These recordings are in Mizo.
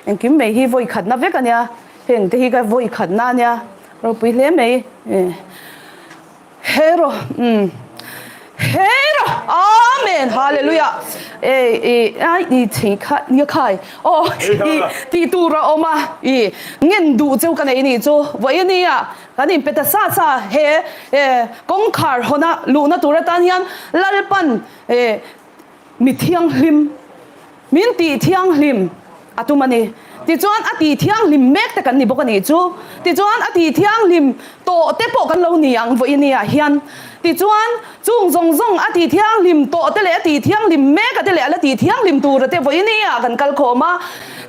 Engkim mai hi vawi khatna vek a nia, heng te hi ka vawi khatna a nia, ropui hle mai. Hero umm Hero Amen Hallelujah e i ai i thei kha nia khai aw i tih tur a awm a i ngen duh cheu ka nei ni chu vawi ania kan in pe ta sa sa he e kawngkhar hawna luhna tur atan hian Lalpan e Mi thianghlim, min tih thianghlim a tum a ni. Tichuan a tih thianghlim mek te kan ni bawk a nih chu. Tichuan a tih thianghlim tawh te pawh kan lo ni ang vawinia hian. Tichuan chung zawng zawng a tih thianghlim tawh te leh a tih thianghlim mek a te leh a la tih thianghlim tur a te vawinia kan kal khawm a.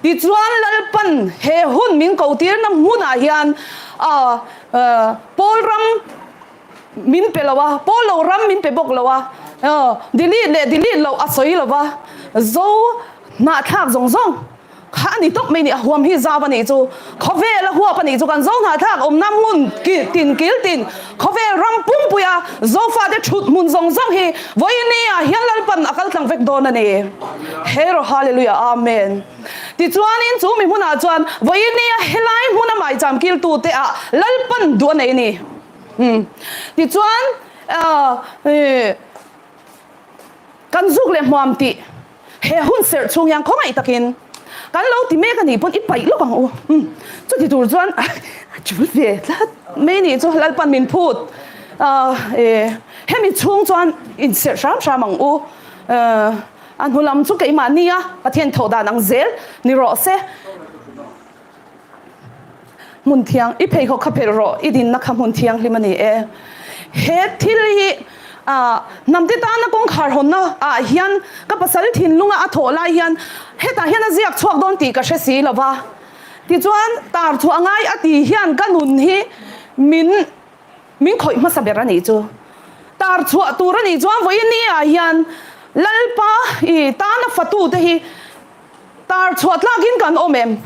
Tichuan Lalpan he hun min ko tirna hmunah hian a Paul ram Min pe lo a, pawl lo ram min pe bawk lo a, delete leh delete loh a sawi lo va, zo hnahthlak zawng zawng kha a ni tawp mai ni, a huam hi zau a nih chu, khawvel a huap a nih chu, kan zo hnahthlak awmna hmun tin kil tin, khawvel ram pumpui a Zofate thut hmun zawng zawng hi vawiin ah hian Lalpan a kal tlang vek dawn a ni. Hero Hallelujah Amen. Tichuanin chu mi hmunah chuan vawiin a helai hmuna maicham kiltute ah Lalpan duh a nei a ni. Tichuan kan zuk leh hmuam tih he hun serh chhung hian khawngaih takin kan lo ti mek a nih pawn i paih lawk ang u. Chuti tur chuan a tul ve tlat mai nih chu Lalpan min phut. Hemi chhung chuan inserh hram hram ang u. A hnu lam chu keimahnia Pathian thawh dan ang zel ni rawh se. Hmun thiang, i pheikhawk kha phelh rawh, i dinna kha hmun thianghlim a ni e. He thil hi hnamte tana kawngkhar hawnna ah hian ka pasal thinlunga a thawh lai hian hetah hian a ziak chhuak dawn tih ka hre si lo va. Tichuan tar chhuah ngai a ti hian ka nun hi min min khawih hmasa ber a nih chu. Tar chhuah tur a nih chuan vawiin ni ah hian Lalpa i tana fatute hi Tar chhuah tlakin kan awm em?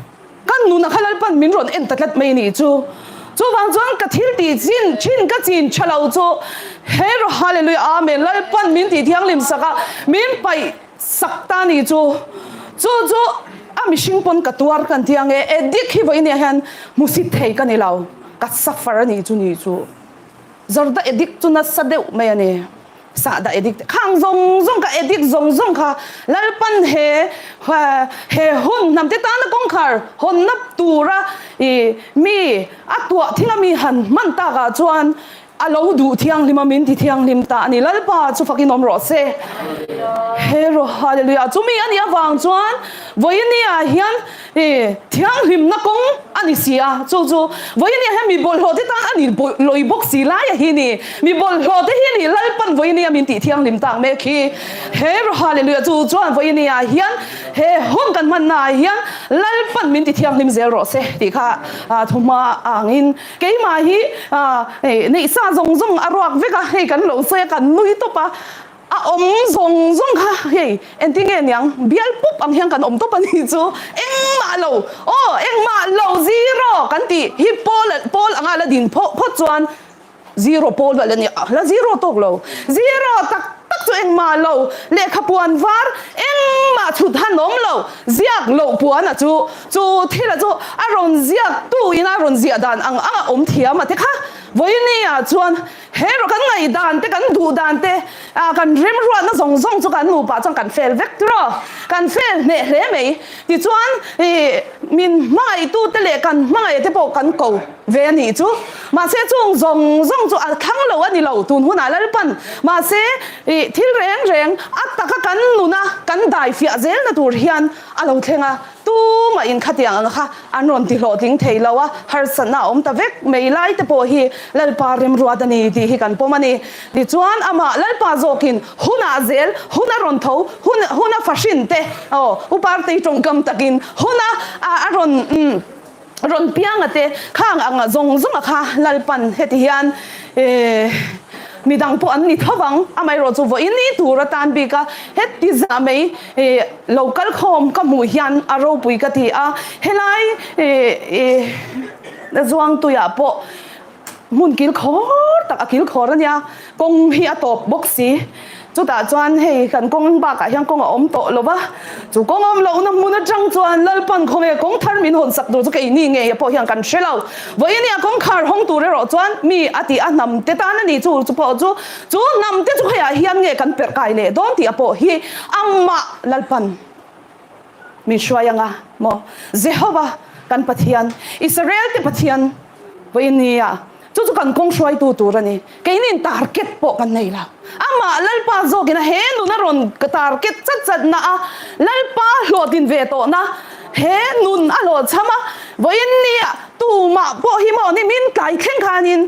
Kan nuna kha Lalpan min rawn en ta tlat mai ni chu. Chuvang chuan ka thil tih chin thin ka chin tha lo chu he rawh Hallelujah Amen Lalpan min tih thianghlim sak a min paih sak ta ni chu. Chu chu a mihring pawn ka tuar kan ti ang e addict hi vawiin ah hian hmusit thei ka ni lo ka suffer a ni chu ni chu. Zarda addict chu nasa deuh mai a ni. Sahdah addict khang zawng zawng kha addict zawng zawng kha Lalpan he he hun hnamte tana kawngkhar hawnna tura i mi a tuah thing a mi han hman takah chuan a lo duh thianghlim a min ti thianghlim ta a ni. Lalpa chu fakin awm rawh se. Hero Hallelujah chumi a nih avang chuan vawiin ah hian I thianghlimna kawng a ni si a, chu chu vawiin hian mi bawlhhlawh te tan a ni lawi bawk si lai a hi ni. Mi bawlhhlawh te hi ni Lalpan vawiin a min tih thianghlim tak mek hi. He Hallelujah chu chuan vawiin ah hian he hun kan hmanna ah hian Lalpan min ti thianghlim zel rawh se tih kha thuhma angin keimah hi neihsa zawng zawng a ruak vek a, hei kan lo sawi a kan nui tawp a. A awm zawng zawng kha hei engtin nge niang bial pup ang hian kan awm tawp a ni chu engmah lo aw engmah lo zero kan tih hi pawl pawl anga la din phawt phawt chuan zero pawl la ni la zero tawk lo zero tak tak chu engmah lo lehkha puan var engmah chhut han awm lo ziak loh puan a chu chu thil a chu a rawn ziak tu in a rawn ziah dan ang anga awm thiam a te kha vawiin ah chuan He rawh kan ngaihdan te, kan duhdan te, kan remruatna zawng zawng chu kan nupa chuan kan fel vek tiraw? Kan fel hneh hle mai. Tichuan min hmangaihtute leh kan hmangaih te pawh kan ko ve a nih chu. Mahse chung zawng zawng chu a thlang lo a ni lo tun hunah Lalpan. Mahse thil reng reng a taka kan nuna kan daifiah zelna tur hian a lo thleng a. Tumah in khatiang ang kha an rawn ti hlawhtling thei lo a, harsatna a awm ta vek mai lai te pawh hi Lalpa remruat a ni tih hi kan pawm a ni. Tichuan amah Lalpa zawkin hunah zel, hun a rawn tho, hun hun a fahrin te, aw U Partei tawngkam takin hun a a rawn rawn piang a te, khang ang zawng zawng a kha Lalpan heti hian eh midang pawh an ni tho vang, amaherawhchu vawiin ni tur atan bik a heti zah mai I lo kal khawm ka hmuh hian a ropui ka ti a, helai i Zuangtuiah pawh hmun kil khawr tak a kil khawr a nia, kawng hi a tawp bawk si. Chutah chuan hei kan kawng bakah hian kawng a awm tawh lo va, chu kawng awm lohna hmun atang chuan Lalpan khawnge kawng thar min hawn sak tur chu keini ngei pawh hian kan hre lo. Vawiin kawngkhar hawng tur erawh chuan mi a tih a hnam te tan a ni chu chu pawh chu chu hnam te chu hei ah hian nge kan perh kai leh dawn tih a pawh hi amah Lalpan min hruai anga maw Jehova kan Pathian Israel te Pathian vawiin nia chu chu kan kawng hruaitu tur a ni. Keinin target pawh kan nei lo. Amah Lalpa zawkin a he nun a rawn target chat chat na a, Lalpa hlawhtlin ve tawh na he nun a hlawhchham a, vawiin nia tumah pawh hi maw ni min tlai thleng khanin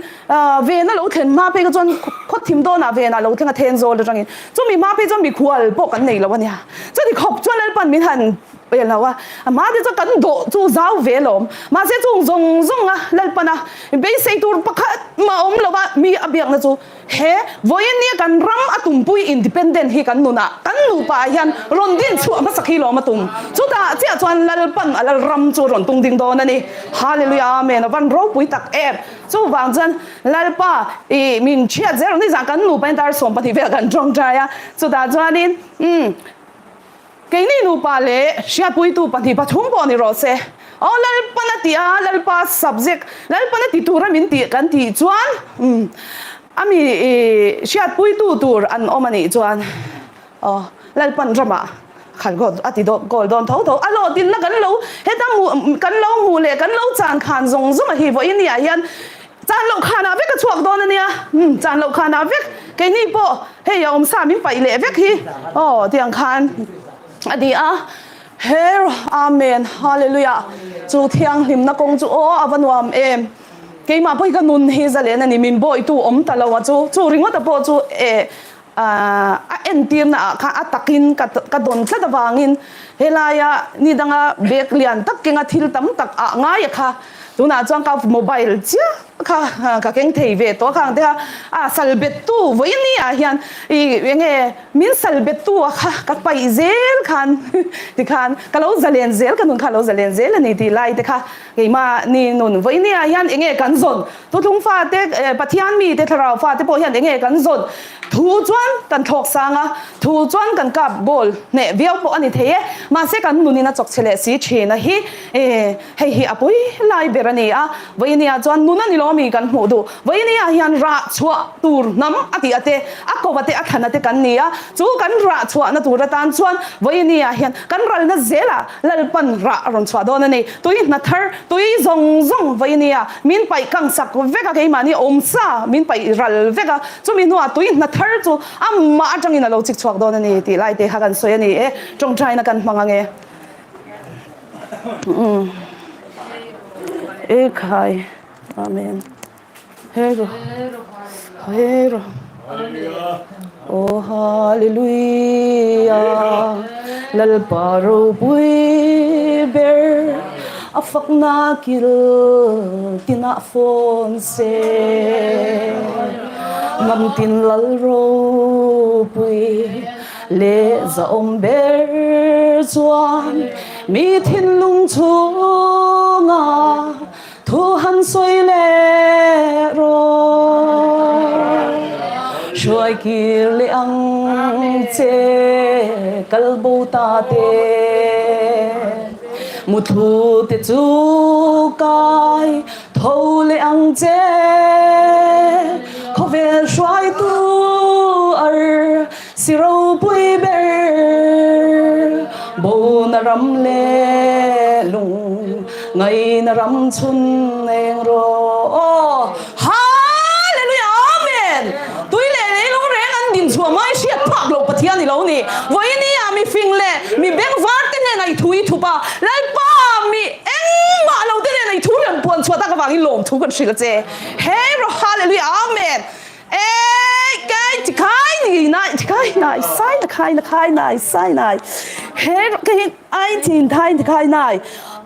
ven a lo thlen hma phei kha chuan khaw thim dawnah ven a lo thleng a then zawl atangin chumi hma phei chuan mikhual pawh kan nei lo a nia. Chuti khawp chuan Lalpan min han pe lo a, a hma te chuan kan dawh chu zau ve lawm. Mahse chung zawng zawng a Lalpan a beisei tur pakhat mah awm lo a, mi a biakna chu he vawiin nia kan ram a tumpui independent hi kan nunah kan nupa ah hian rawn din chhuah hmasak hi lawm a tum. Chutah chiah chuan Lalpan a Lalram chu rawn tung ding dawn a ni. Hallelujah Amen a van ropui tak em. Chuvang chuan Lalpa i min chhiat zel nizan kan nupa in dar 12 vel kan tawngtai a, chutah chuanin umm Keini nupa leh hriatpuitu pahnih pathum pawh ni rawh se. Aw Lalpan a ti a, Lalpa subject, Lalpan a ti tura min tih kan tih chuan umm a mi hriatpuitu tur an awm a nih chuan aw Lalpan ramah khan goal a ti dawn goal dawn tho tho. A hlawhtlinna kan lo heta hmuh kan lo hmuh leh kan lo chan khan zawng zawng a hi vawiin ni ah hian Chan loh khanah vek a chhuak dawn a nia, umm chan loh khanah vek keini pawh hei a awmsa min paih leh vek hi aw tiang khan a ni a, Her Amen Hallelujah chu thianghlimna kawng chu aw a va nuam em, keimah pawh hi ka nun hi zalen a ni min bawitu awm ta lo a chu chu ringawta pawh chu eh a entirna ah khan a takin ka ka dawn tlat avangin helaia ni danga bag lian tak kenga thil tam tak ah ngai a kha tunah chuan ka mobile chiah kha ka keng thei ve tawh a khang te kha a sal bet tu vawiin ni ah hian ih enge min sal bet tu a kha ka paih zel khan tikhan ka lo zalen zel ka nun kha a lo zalen zel a ni tih lai te kha Keimah ni nun vawiin ni ah hian enge kan zawn? Thuthlung fate, Pathian mite thlarau fate pawh hian enge kan zawn? Thu chuan kan thlawk sang a, thu chuan kan kap goal hneh viau pawh a ni thei e. Mahse kan nunin a chawk chhe leh si thin a hi hei hi a pui lai ber a ni a. Vawiin ni ah chuan nun a ni lo ami kan hmuh duh. Vawiin ni ah hian rah chhuah tur hnam a tih a te, a ko a te, a thlan a te kan ni a. Chu kan rah chhuahna tur atan chuan vawiin ni ah hian kan ralna zelah Lalpan rah a rawn chhuah dawn a ni. Tui hna thar, tui zawng zawng vawi nia min paih kang sak vek a, keimahni awm sa min paih ral vek a, chumi hnuah tui hna thar chu amah atangin a lo chik chhuak dawn a ni tih lai te kha kan sawi a ni e, tawngtaina kan hmang ange. Ekhai. Amen. Hero Hero Oh Hallelujah Lalpa ropui ber a fakna kil tinah fawn se Ngamtin lal ropui leh zahawm ber chuan mi thinlung chhungah Thu han sawi leh rawh, hruai kir leh ang che kal bo ta te. Muthlu te chu kai tho leh ang che, khawvel hruaitu ar Si ropui ber bona ram leh lung ngaina ram chhun eng rawh aw Hallelujah Amen Tui leh leilung reng an din chhuah mai hriat phak loh Pathian i lo ni Vawiin ah mi fing leh mi bengvar te hnenah i thu i thup a Lalpa mi engmah lo te hnenah i thu rem puan chhuah tak avangin lawmthu kan hrilh a che Hei rawh Hallelujah Amen Ey kai ti khai ni nai ti khai nai sai na khai na khai nai sai nai he ro ke ai tin thai ti khai nai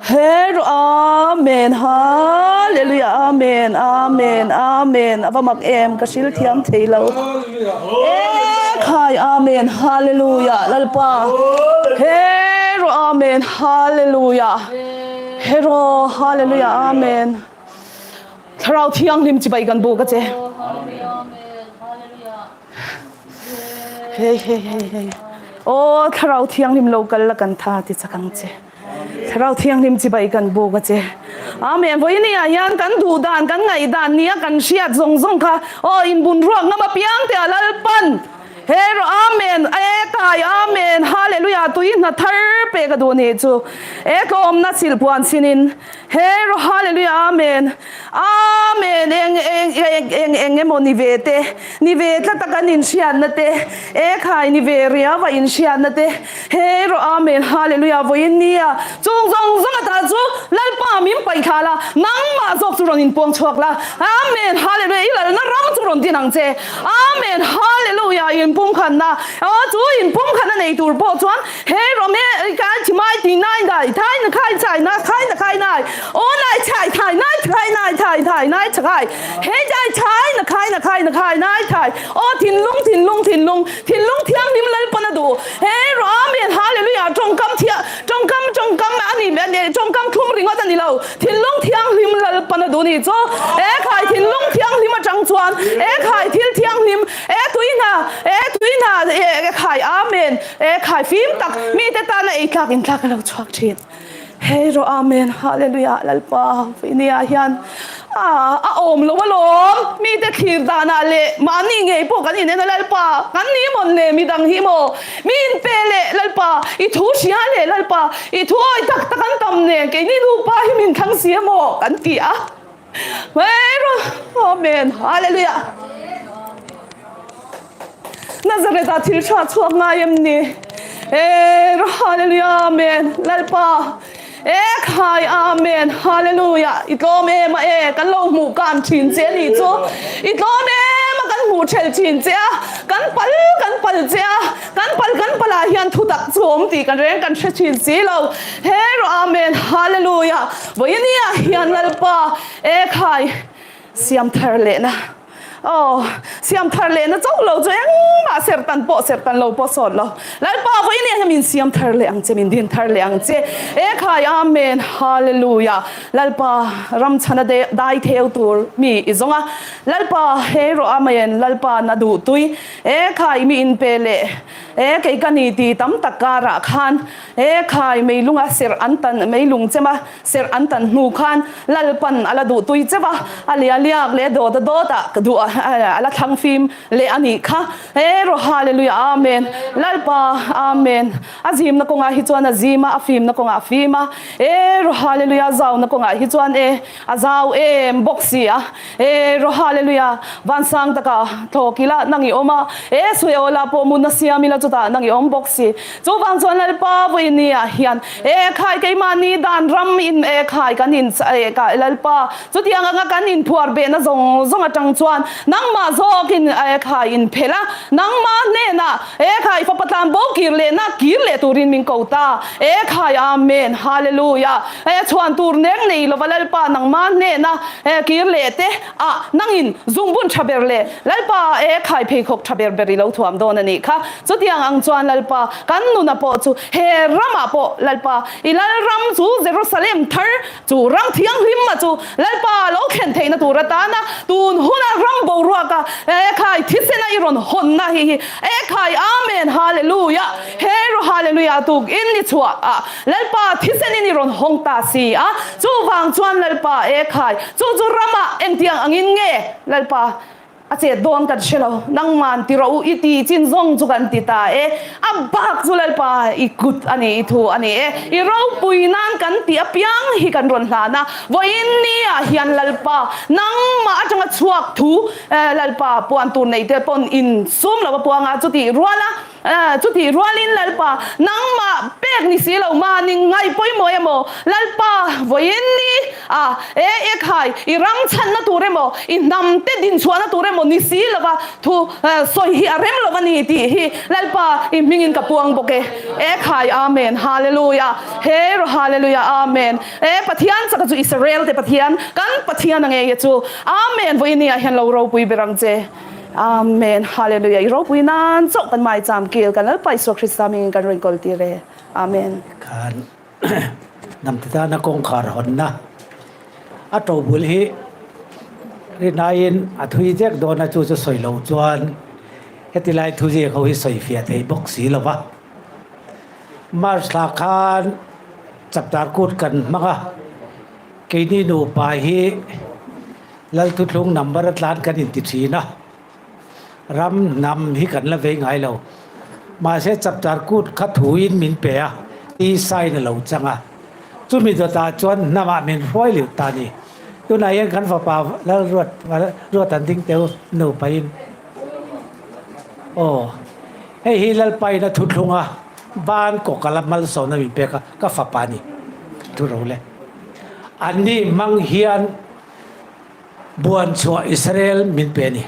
he ro amen hallelujah amen amen amen ava mak em ka hril thiam thei lo e khai amen hallelujah lalpa he ro amen hallelujah he ro hallelujah amen Thlarau Thianghlim chibai kan buk a che. Hei hei hei hei. Aw Thlarau Thianghlim lo kal la kan tha ti chak ang che. Thlarau Thianghlim chibai kan buk a che. Amen. Vawiini ah hian kan duh dan, kan ngaih dan nia kan hriat zawng zawng kha aw inbun ruak ngam apiang te a Lalpan. He rawh Amen e kai Amen Hallelujah tui hna thar pe ka duh nih chu e tlawmna silhpuan chinin he rawh Hallelujah Amen Amen eng eng eng eng eng emaw ni ve te ni ve tlat a kan inhriatna te e khai ni ve riau a inhriatna te he rawh Amen Hallelujah vawiin nia chung zawng zawng ata chu Lalpa min paih thla la nangmah zawk chu rawn inpuang chhuak la Amen Hallelujah i lalna ram chu rawn din ang che. Amen Hallelujah in pumkhatna aw chu in pumkhatna nei tur pawh chuan he rawm e kai chi mai ti nai dai thai na khai chai na khai na khai nai aw nai chai thai nai thai nai thai thai nai chai he chai chai na khai na khai na khai nai thai aw thinlung thinlung thinlung thinlung thianghlim lalpan a duh he rawh Amen Hallelujah tawngkam thia tawngkam tawngkam ani tawngkam thlum ringawt ani lo Thinlung thianghlim Lalpan a duh nih chu e khai thinlung thianghlim atang chuan e khai thil thianghlim e tui hna e tui hna e khai Amen e khai fim tak mite tana ei tlak in tlak a lo chhuak thin hei rawh Amen Hallelujah Lalpa Vainia hian a a awm lo alawm mite thlir danah leh mahni ngei pawh kan inen a Lalpa kan ni mawn le midang hi maw Mi in pe leh Lalpa, i thu hria leh Lalpa, i thu awi tak tak an tam nen keini nupa hi min thlang si emaw kan ti a. Hmeirawh, Amen, Hallelujah. Nazareth ah thil tha chhuak ngai em ni? Hmeirawh, Hallelujah, Amen, Lalpa. E khai Amen Hallelujah i tlawm em a e kan lo hmuh kan thin che ni chu i tlawm em a kan hmuh thelh thin che a kan pal kan pal che a kan pal kan pal ah hian thu tak chu awm tih kan reng kan hre thin si lo he rawh Amen Hallelujah vawiini ah hian Lalpa e khai siam thar leh na Aw, siam thar lehna chauh lo chu engmah serhtan pawh serhtan lo pawh sawt lo. Lalpa vawiin hian min siam thar leh ang che, min din thar leh ang che. E khai, Amen, Hallelujah. Lalpa ram chhana dai theu tur mi i zawng a. Lalpa hei rawh, Amen, Lalpa na duh tui. E khai, mi inpe leh e kei ka ni ti tam tak karah khan e khai meilunga serh an tan meilung chema Serh an tan hnu khan Lalpan a la duh tui cheuh a, a lia liak leh dawt a dawt ah ka duh a, a la thlang fim leh a nih kha. He rawh Hallelujah Amen. Lalpa Amen. A zimna kawngah hi chuan a zim a, a fimna kawngah a fim a. He rawh Hallelujah a zauna kawngah hi chuan e a zau em bawk si a. He rawh Hallelujah vansang taka thlawk ila nang i awm a, e Sueola pawh mun a siam ila chutah nang i awm bawk si. Chuvang chuan Lalpa vawiini ah hian E khai keimahni dan ram in e khai kan in e kai Lalpa chutiang anga kan in phuar behna zawng zawng atang chuan nangmah zawk in e khai in phelh a, nangmah hnenah e khai fapa tlan bo kir lehna kir leh turin min ko ta e khai Amen Hallelujah e chhuan tur neng nei lova Lalpa nangmah hnena e kir leh te ah nangin zungbun tha ber leh Lalpa e khai pheikhawk tha ber ber i lo thuam dawn a nih kha chutiang ang chuan Lalpa kan nuna pawh chu He ramah pawh Lalpa, i Lalram chu Jerusalem thar chu ram thianghlim a chu Lalpa lo thlen theihna tur atana tun huna ram boruaka ekhai thisena i rawn hawnna hi hi ekhai Amen Hallelujah he ru Hallelujah tuk in ni chhuah a Lalpa thisenin i rawn hawng ta si a chuvang chuan Lalpa ekhai chu chu ramah engtiang angin nge Lalpa A chet dawn kan hre lo, nangman ti rawh u i ti chin zawng chu kan ti ta e, a bak chu Lalpa i kut a ni, i thu a ni e, i ropui nan kan tih apiang hi kan rawn hlan a, vawiin ni ah hian Lalpa nangmah atanga chhuak thu Lalpa puan tur nei te pawn in sum lo a puang a, chutih rual a. Chutih rualin Lalpa, nangmah pek ni si lo mahni ngaih pawimawh emaw, Lalpa vawiin ni a e e khai, i ram chhanna tur emaw, i hnam te dinchhuahna tur emaw ni si lova thu sawi hi a rem lo a ni tih hi Lalpa i hmingin ka puang bawk e. E khai, Amen, Hallelujah, He rawh Hallelujah, Amen. E Pathian chaka chu Israel te Pathian, kan Pathian a ngei e chu. Amen, vawiin ni ah hian lo ropui ber ang che. Amen Hallelujah i ropui nan chauh kan mai cham kil kan Lalpa Isua Krista mingin kan rawn kawl tir e Amen. Khan namte tana kawngkhar hawnna a tobul hi rinaiin a thui dek dawn a chu chu sawi lo chuan. Heti lai thuziak ho hi sawi fiah thei bawk si lo va. March thla khan chapter kut kan hmang a, keini nupa hi Lalthuthlung number a tlan kan inti thin a, ram hnam hi kan la vei ngai lo. Mahse chapter kut kha thuin min pe a, ti sign a lo chang a. Chumi dawtah chuan hnamah min hruai leh ta a ni. Tunah hian kan fapa Lalruat Ruat an ding teu nupain aw hei hi Lalpain a thuthlung a ban kawk ala malsawmna min pek a ka fapa a ni thu ro le. Anni hmang hian buan chhuah Israel min pe a ni.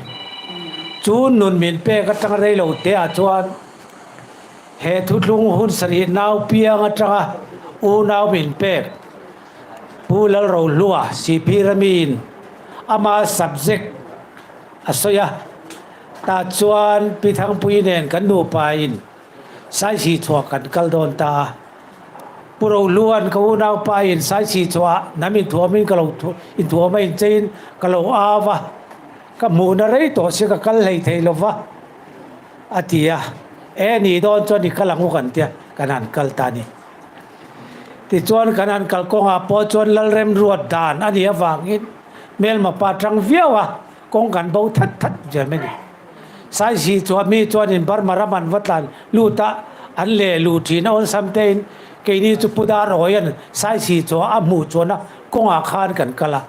Chu nun min pek atang rei lo te ah chuan he thuthlung hun sarih nau piang atanga unau min pek Pu Lalrohlua Sihphir amiin ama subject a sawi a, tah chuan Pi Thangpui nen kan nupain Saisih chhuah kan kal dawn ta a. Pu Rohlua'n ka unaupain Saisih chhuah hnam inthuamin ka lo inthuam a incheiin ka lo au a, ka hmuhna rei tawh si ka kal hlei thei lo va a ti a, e nih dawn chuan i kal ang u kan tia kan han kal ta a ni. Tichuan kan han kal kawngah pawh chuan Lalrem ruat dan a nih avangin hmelma pa tang viau a, kawng kan bo that that zel mai a ni. Saisi chuan mi chuanin Burma ram an va tlan lut a, an leh luh thin a awlsam tein keini chu Pu Dar Awia'n Saisi chuan a hmuh chuan a kawngah khan kan kal a.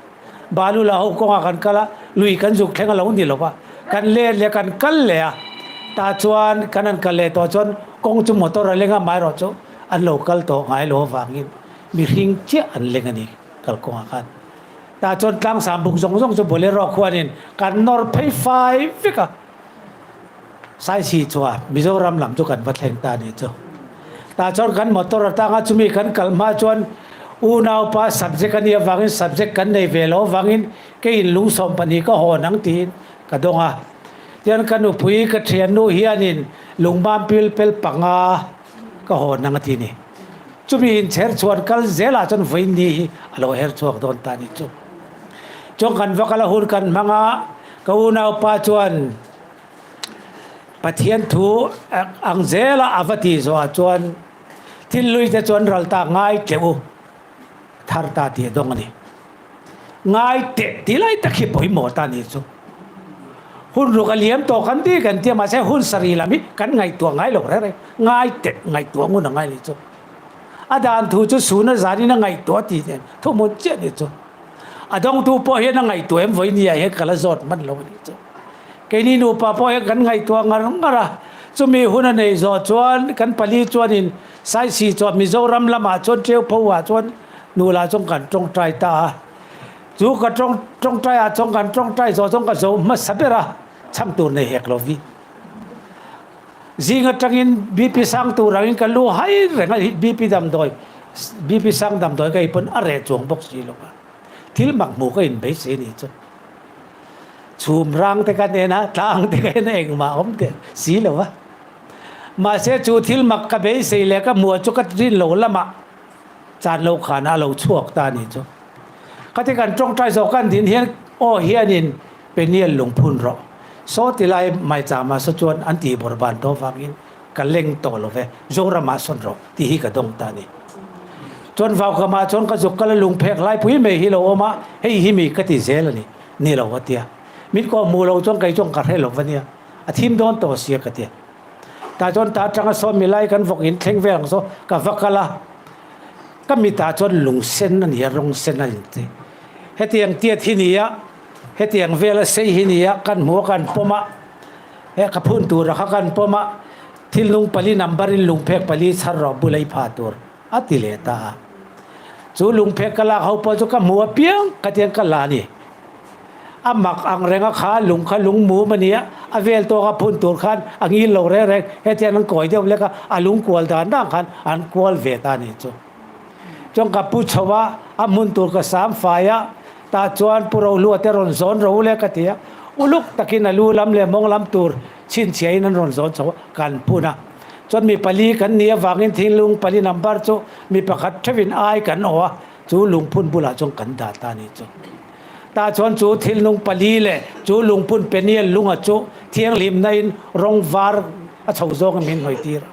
Balu la ho kawngah kan kal a, lui kan zuk thleng a lo ni lo va, kan let leh kan kal leh a, tah chuan kan han kal leh tawh chuan kawng chu motor a leng a, amaherawh chu an lo kal tawh ngai lo avangin mihring chiah an leng a ni kal kawngah khan. Tah chuan tlangsam buk zawng zawng chu Bolero khuanin kan nawr phei fai vek a. Saisi chuan Mizoram lam chu kan va thleng ta a nih chu. Tah chuan kan motor atanga chumi kan kal hma chuan unaupa subject a nih avangin subject kan nei ve lo avangin keiin lungsawm pahnih ka hawn ang tiin ka dawng a. Tichuan ka nupui ka thiannu hianin lungmam pil pel panga ka hawn ang a ti a ni. Chumi inchher chhuan kal zelah chuan vawiin ni hi a lo her chhuak dawn ta a nih chu. Chuan kan va kal a hun kan hmang a, ka unaupa chuan Pathian thu ang zela a va tih zawhah chuan thil lui te chuan ral ta ngai teh u, thar ta tih a dawng a ni. Ngai teh tih lai tak hi pawimawh ta nih chu. Hun ruk a liam tawh kan ti kan tia mahse hun sarih lam hi kan ngaihtuah ngai lo reng reng. Ngai teh ngaihtuah ngun a ngai nih chu. A dan thu chu suna zanin a ngaihtuah tih nen thuhmun chiah nih chu. A dawngtu pawh hian a ngaihtuah em vawiin ah hian ka la zawt hman lo a nih chu. Keini nupa pawh hian kan ngaihtuah ngar ngar a, chumi hun a nei zawh chuan kan pali chuanin Saisi chuan Mizoram lamah chuan Ṭeupho ah chuan nulah chuan kan tawngtai ta a. Chu ka tawng tawngtai ah chuan kan tawngtai zawh chuan ka zo hmasa ber a, chhang tur nei hek lo vi. Zing atangin BP sang tur angin ka lu hai reng a, BP damdawi, BP sang damdawi ka ei pawn a reh chuang bawk si lo a. Thil mak hmuh ka inbeisei nih chu. Chhum rang te ka nen a, tlang te ka en a, engmah awm teh si lo a. Mahse chu thil mak ka beisei leh ka hmuh chu ka rin lo lamah chan lo khanah a lo chhuak ta nih chu. Khati kan tawngtai zawh kan din hian aw hianin Peniel lungphun rawh. Saw ti lai maichama saw chuan an tih bawrh ban tawh vangin ka leng tawh lo ve, Zoramah sawn rawh tih hi ka dawng ta a ni. Chuan vaukamah chuan ka zuk kal a lungphek laipui mai hi lo awm a, hei hi mi ka ti zel a ni, ni lo a tia. Min kawh hmuh lo chuan kei chuan ka hre lo va nia, a thim dawn tawh sia ka tia. Tah chuan ta atanga sawn milai kan vawk in thleng vel ang saw ka va kal a, ka mitah chuan lung sen a ni a, rawng sen a ni ti. Hetiang tiat hi ni a. Hetiang vela sei hi nia kan hmu a kan pawm a, he ka phun tura kha kan pawm a, thil nung pali number in lungphek pali chhar rawh bula i pha tur a ti leh ta a. Chu lungphek ka lak ho pawh chu ka hmu apiang ka tiang ka la a ni. A mak ang reng a kha lung kha lung mum a nia, a vel tawk a phun tur khan a ngil lo reng reng, hetiang an kawi deuh lek a, a lung kual dan dan khan an kual ve ta a nih chu. Chuan ka pu chho a, a hmun tur ka sam fai a, Tah chuan Pu Rohlua te rawn zawn ro le ka ti a, uluk takin a lu lam leh mawng lam tur chhinchhiahin an rawn zawn chho a, kan phun a. Chuan mi pali kan nih avangin thinglung pali number chu mi pakhat theuhin ai kan aw a, chu lungphun bulah chuan kan dah ta a nih chu. Tah chuan chu thilnung pali leh chu lungphun Peniel lunga chu thianghlimna-in rawng var a chho zawngin min hnawih tir a.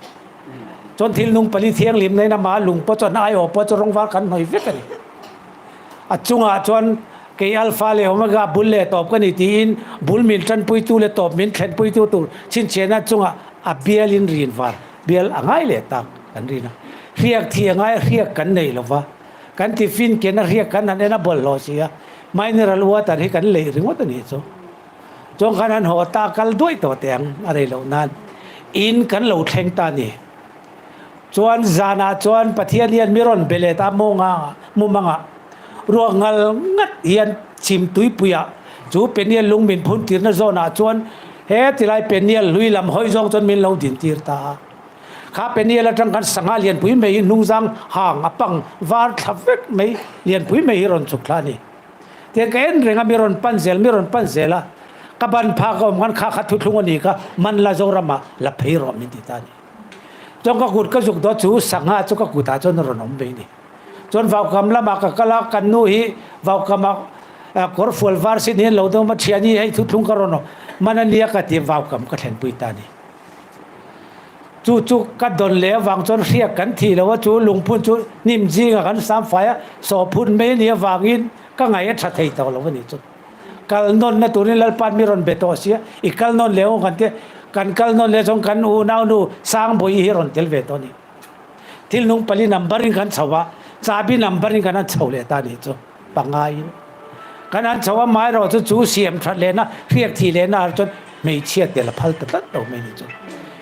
Chuan thilnung pali thianghlimna-in amah lung pawh chuan aiawh pawh chu rawng var kan hnawih vek a ni. A chungah chuan kei Alpha leh Omega bul leh tawp ka ni tiin bul min tanpuitu leh tawp min thlenpuitu tur chhinchhiahna chungah a bialin rin var bial a ngai leh tak kan rin a. Hriak thih a ngai a, hriak kan nei lo va. Kan tiffin ken a hriak kan han en a bawlhhlawh si a, mineral water hi kan leih ringawt a nih chu. Chuan khan han haw ta kal duaih tawh teh ang a rei loh nan in kan lo thleng ta a ni. Chuan zanah chuan Pathian hian mi rawn be let a mawnga mumangah ruak ngal ngat hian chhim tuipuiah chu Peniel lung min phun tirna zawnah chuan he tilai Peniel hlui lam hawi zawng chuan min lo din tir ta a. Kha Peniel atang khan sangha lianpui mai hi hnungzang hang a pang var thla vek mai lianpui mai hi rawn chhuk thla a ni. Tiang ka en reng a mi rawn pan zel mi rawn pan zel a ka ban phak a awm khan kha kha thuthlung a ni kha Manla Zoramah la phei rawh min ti ta a ni. Chuan ka kut ka zuk dawt chu sangha chu ka kutah chuan a rawn awm ve a ni. Chuan vaukam lamah ka kal a kan nu hi vaukam ah kawrfual var sin hian lo dawm a thiani hei thuthlung ka rawn man a nia ka ti vaukam ka thlenpui ta a ni. Chu chu ka dawn leh avang chuan hriak kan thih lo a, chu lungphun chu hnim zinga kan sam fai a, sawhphun mai a nih avangin ka ngaih a tha thei tawh lo a nih chu. Kal nawnna turin Lalpa'n mi rawn be tawh sia, i kal nawn leh ang kan tia, kan kal nawn leh chuan kan unaunu Sangbawihi hi a rawn tel ve tawh a ni. Thil nung pali number in kan chho a, chabi number in kan han chho leh ta a nih chu. Pangaiin kan han chho a, amaherawh chu chu siam that lehna, hriak thih lehna ah chuan hmeichhia tel a phal ta tlat lo mai ni chu.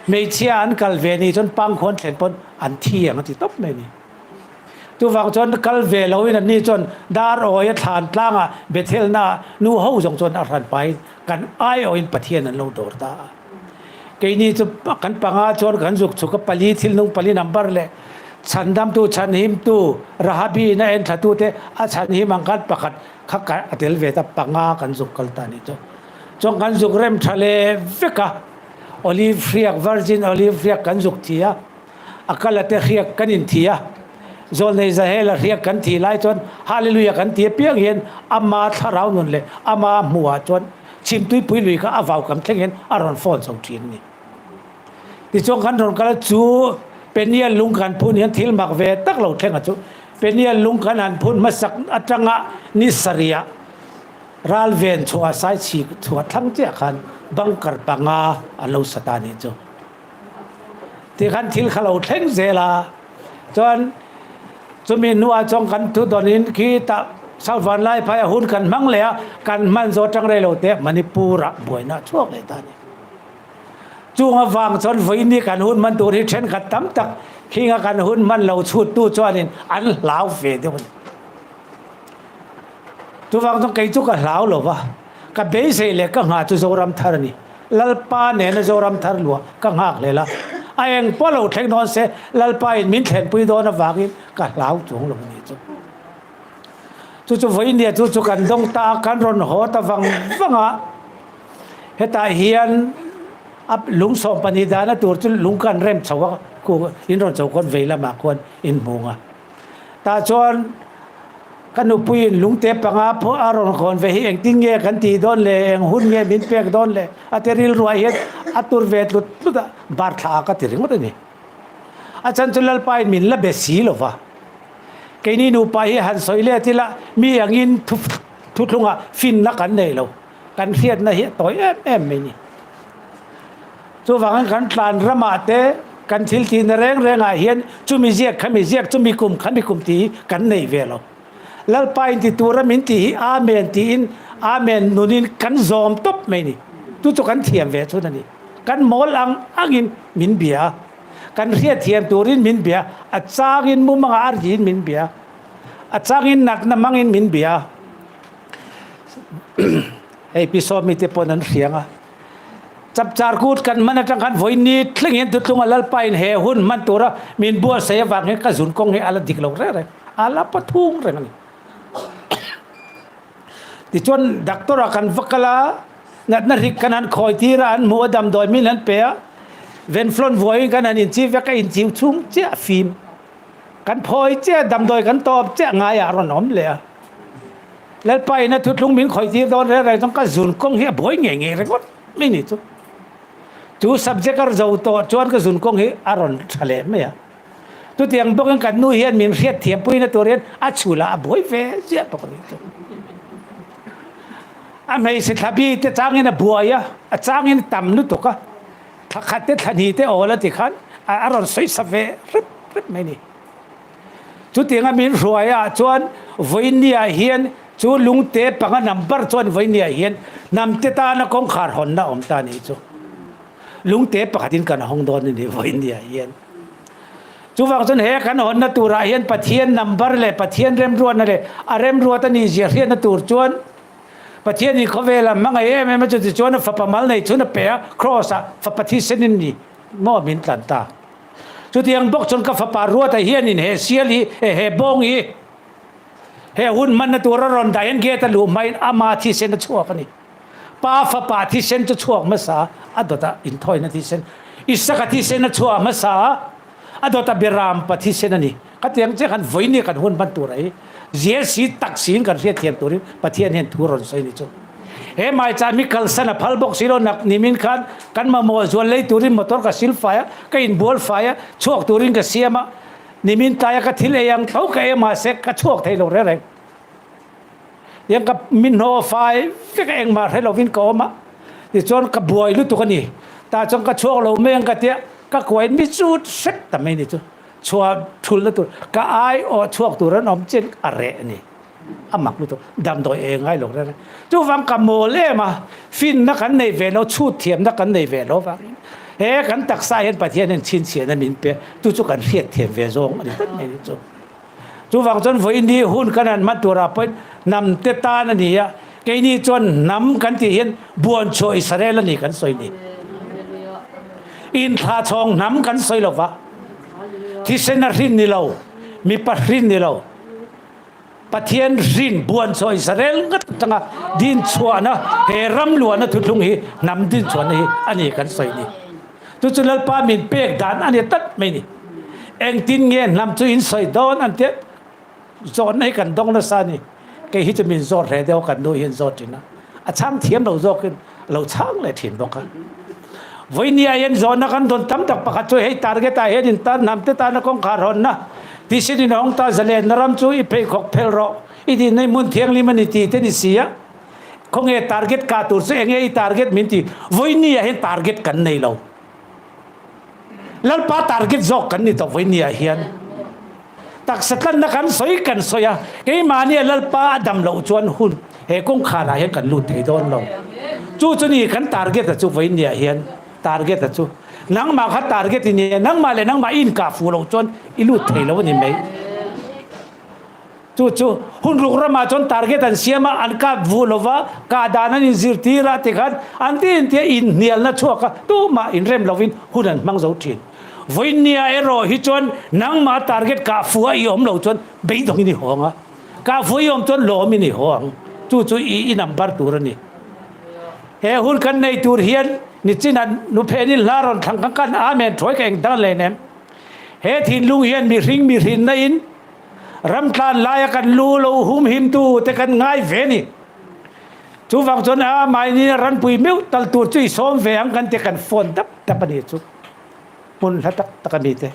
Hmeichhia an kal ve ni chuan pangkhuan thlen pawn an thi ang a ti tawp mai ni. Chuvang chuan kal ve loin an ni chuan dar awia thlan tlangah Bethelna ah nu ho zawng chuan a hran pahin kan aiawhin Pathian an lo dawr ta a. Keini chu kan panga chuan kan zuk chhuk a, pali thil nung pali number leh chhandamtu chhanhimtu Rahabi in a en thlatute a chhanhim ang khan pakhat kha a tel ve ta, panga kan zuk kal ta a nih chu. Chuan kan zuk rem tha leh vek a, olive hriak, virgin olive hriak kan zuk thi a. A kal a te hriak kan inthi a, Zawlnei Zahela hriak kan thih lai chuan Hallelujah kan ti apiang hian ama thlarau nun leh ama hmuhah chuan chhimtuipui lui kha a vau kam thleng hian a rawn phone chho thin a ni. Tichuan kan rawn kal a, chu Peniel lung kan phun hian thil mak ve tak lo thleng a chu. Peniel lung kan han phun hmasak atanga ni sarihah ralven chhuah saichhi chhuah thlang chiah khan bunker panga an lo sa ta a nih chu. Ti khan thil kha lo thleng zel a, chuan chumi hnuah chuan kan thu dawnin khi tah South Vanlaiphai a hun kan hmang leh a, kan hman zawh atang rei lo te Manipur ah buaina a chhuak leh ta a ni. Chung avang chuan vawiini kan hun hman tur hi thenkhat tam tak khinga kan hun hman lo chhuttu chuanin an hlau ve deuh a ni. Chuvang chuan kei chu ka hlau lo va, ka beisei leh ka nghah chu Zoram thar a ni. Lalpa nena Zoram thar luah ka nghak hlel a, a eng pawh lo thleng dawn se Lalpa in min thlenpui dawn avangin ka hlau chuang lo a ni chu. Chu chu vawinia chu chu kan dawng ta a, kan rawn haw ta vang vang a, hetah hian a lung 12 dahna tur chu lung kan rem chho a, khu in rawn chho khawn vei lamah khuan in hmung a. Tah chuan ka nupuiin lungte panga pawh a rawn khawn ve hi engtin nge kan tih dawn le, eng hun nge min pek dawn le a ti rilruah hian a tur ve tlut tlut a, bar thla ka ti ringawt a ni. A chan chu Lalpain min la be si lo va, keini nupa hi han sawi let ila mi angin thuthlungah finna kan nei lo, kan hriatna hi a tawi em em mai ni. Chuvangin kan tlan ramah te kan thil tihna reng rengah hian chumi ziak khami ziak chumi kum khami kum tih hi kan nei ve lo. Lalpa in ti tura min tih hi Amen tiin Amen nunin kan zawm tawp mai ni. Chu chu kan thiam ve chhun a ni. Kan mawl ang angin min bia a, kan hriatthiam turin min bia a, a changin mumangah a riin min bia a, a changin natna hmangin min bia a. Hei Pi Sawmi te pawn an hriang a. Chapchar kut kan hman atang khan vawi ni thleng hian Tutlunga Lalpa in he hun hman tura min buatsaih avang hian ka zun kawng hi a la dik lo reng reng, a la pathung reng a ni. Tichuan doctor ah kan va kal a, natna hrik kan han khawi tir a, an hmuh a damdawi min han pe a, venflon vuaiin kan han inchi vek a, inchiu chhung chiah fim kan phawi chiah, damdawi kan tawp chiah ngaiah a rawn awm leh a. Lalpa in a thuthlung min khawih tir dawn reng reng chuan ka zun kawng hi a buai ngei ngei ringawt mai ni chu. Chu subject a zo tawh chuan ka zun kawng hi a rawn tha leh mai a. Chutiang bawkin kan nu hian min hriat thiam puina tur hian a chhulah a buai ve ziah bawk a nih chu. A hmeichhe thla bi te changin a buai a, a changin a tam lutuk a, thla khat te thla hnih te awl a ti khan a rawn sawi sa ve rep rep mai a ni. Chutianga min hruai ah chuan vawinia hian chu lungte panga number chuan vawinia hian hnamte tana kawngkhar hawnna a awm ta a nih chu. Lungte pakhatin kan hawng dawn a ni vawinia hian. Chuvang chuan he kan hawnna turah hian Pathian number leh Pathian remruatna leh a remruat a nih zia hriatna tur chuan Pathianin khawvela hmangaih em em a chutichuan a fapa mal nei chhun a pe a, Kraws ah fapa thisenin ni maw min tlan ta. Chutiang bawk chuan ka fapa Ruata hianin he sial hi, he bawng hi he hun hmanna tur a rawn dah hian gate a luh hmain ama thisen a chhuak a ni. Pa fapa thisen chu chhuak hmasa a dawtah inthawina thisen, Isaka thisen a chhuah hmasa a, a dawtah Biram pa thisen a ni. Khatiang chiah khan vawinia kan hun hman tur hi zel si tak siin kan hriatthiam turin Pathian hian thu rawn sawi ni chu. He maicham hi kalsan a phal bawk si lo nak nimin khan kan mamawh zual lei turin motor ka sil fai a, ka inbual fai a, chhuak turin ka siam a, nimin tlaia ka thil ei ang tho ka ei mahse ka chhuak thei lo reng reng. Tiang ka min hnaw fai vek a engmah hre lovin ka awm a, tichuan ka buai lutuk a ni. Tah chuan ka chhuak lo mai ang ka tia, ka kuain mi chut hrep ta mai ni chu. Chhuah thulna tur ka ai awh chhuak tur an awm chin a reh a ni. A mak lutuk damdawi ei ngai lo reng reng. Chuvang ka mawl em a, finna kan nei ve lo, chhut thiamna kan nei ve lo vangin he kan taksa hian Pathian hian chhinchhiahna min pe, chu chu kan hriatthiam ve zawng a ni tlat mai ni chu. Chuvang chuan vawiini hun kan han hman turah pawhin hnamte tan a ni a, keini chuan hnam kan tih hian buanchhuah Israel a ni kan sawi ni. Inthlahchhawng hnam kan sawi lo va, thisen a hrin ni lo, mipa hrin ni lo, Pathian hrin buanchhuah Israel ngat atanga dinchhuahna he ram luahna thuthlung hi hnam dinchhuahna hi a ni kan sawi ni. Chu chu Lalpa min pek dan a ni tlat mai ni. Engtin nge hnam chu in sawi dawn an tia zawhna hi kan dawng nasa a ni. Kei hi chu min zawt hle deuh a kan nu hian zawt thin a. A chhang thiam lo zawkin a lo chhang leh thin bawk a. Vawinia hian zawhna kan dawn tam tak pakhat chu hei target ah hian in tan hnam te tana kawngkhar hawnna tisin in hawng ta zalenna ram chu i pheikhawk phelh rawh i dinna i hmun thianghlim a ni ti te ni si a. Khawnge target kah tur chu enge i target min ti? Vawinia hian target kan nei lo. Lalpa target zawk kan ni tawh vawinia hian. Taksa tlanna kan sawi kan sawi a, keimahnia Lalpa a dam loh chuan hun he kawngkharah hian kan lut thei dawn lo. Chu chu ni kan target a chu vawinia hian target a chu. Nangmah kha target i nia, nangmah leh nangmah i inkah fuh loh chuan i lut thei lo a ni mai. Chu chu hun ruk ramah chuan target an siam a, an kap vuh lo va, kah dan an inzirtir a tikhan an ti intia inhnialna chhuak a, tumah inrem lovin hun an hmang zo thin. Vawinia erawh hi chuan nangmah target kah fuh a i awm lo chuan beidawngin i haw ang a, kah fuh i awm chuan lawmin i haw ang. Chu chu i i number tur a ni. He hun kan nei tur hian nichinah nuphenin hla rawn thlang khan kan Amen thuai ka eng dang len em? He thinlung hian mihring mihrinna in Ram tlan laia kan lu lo humhimtu te kan ngai ve ni. Chuvang chuan a mahni ranpui meuh tal tur chu i sawm ve ang kan ti kan phone dap dap a ni chu. Hmun hla tak tak a mi te.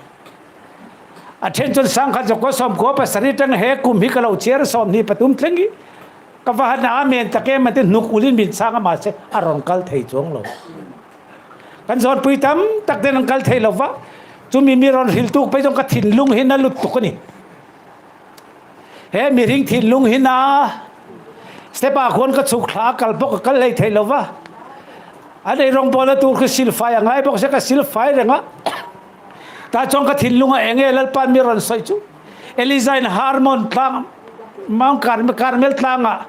A then chuan sangkhat zakua sawmkua pasarih atang he kum hi ka lo chhiar 24 thleng hi ka va han amen tak em an ti hnuk ulin min chhang a mahse a rawn kal thei chuang lo. Kan zawnpui tam tak ten an kal thei lo va, chumi mi rawn hrilh tuk phei chuan ka thinlung hi na lut tuk a ni. He mihring thinlung hi na step ah khuan ka chhuk thla a kal bawk a kal hlei thei lo va, an ei rawngbawlna tur khi silfai a ngai bawk sia ka silfai reng a, tah chuan ka thinlung a eng nge Lalpa'n mi rawn sawi chu Eliza in Harmon tlang Mount Carmel tlangah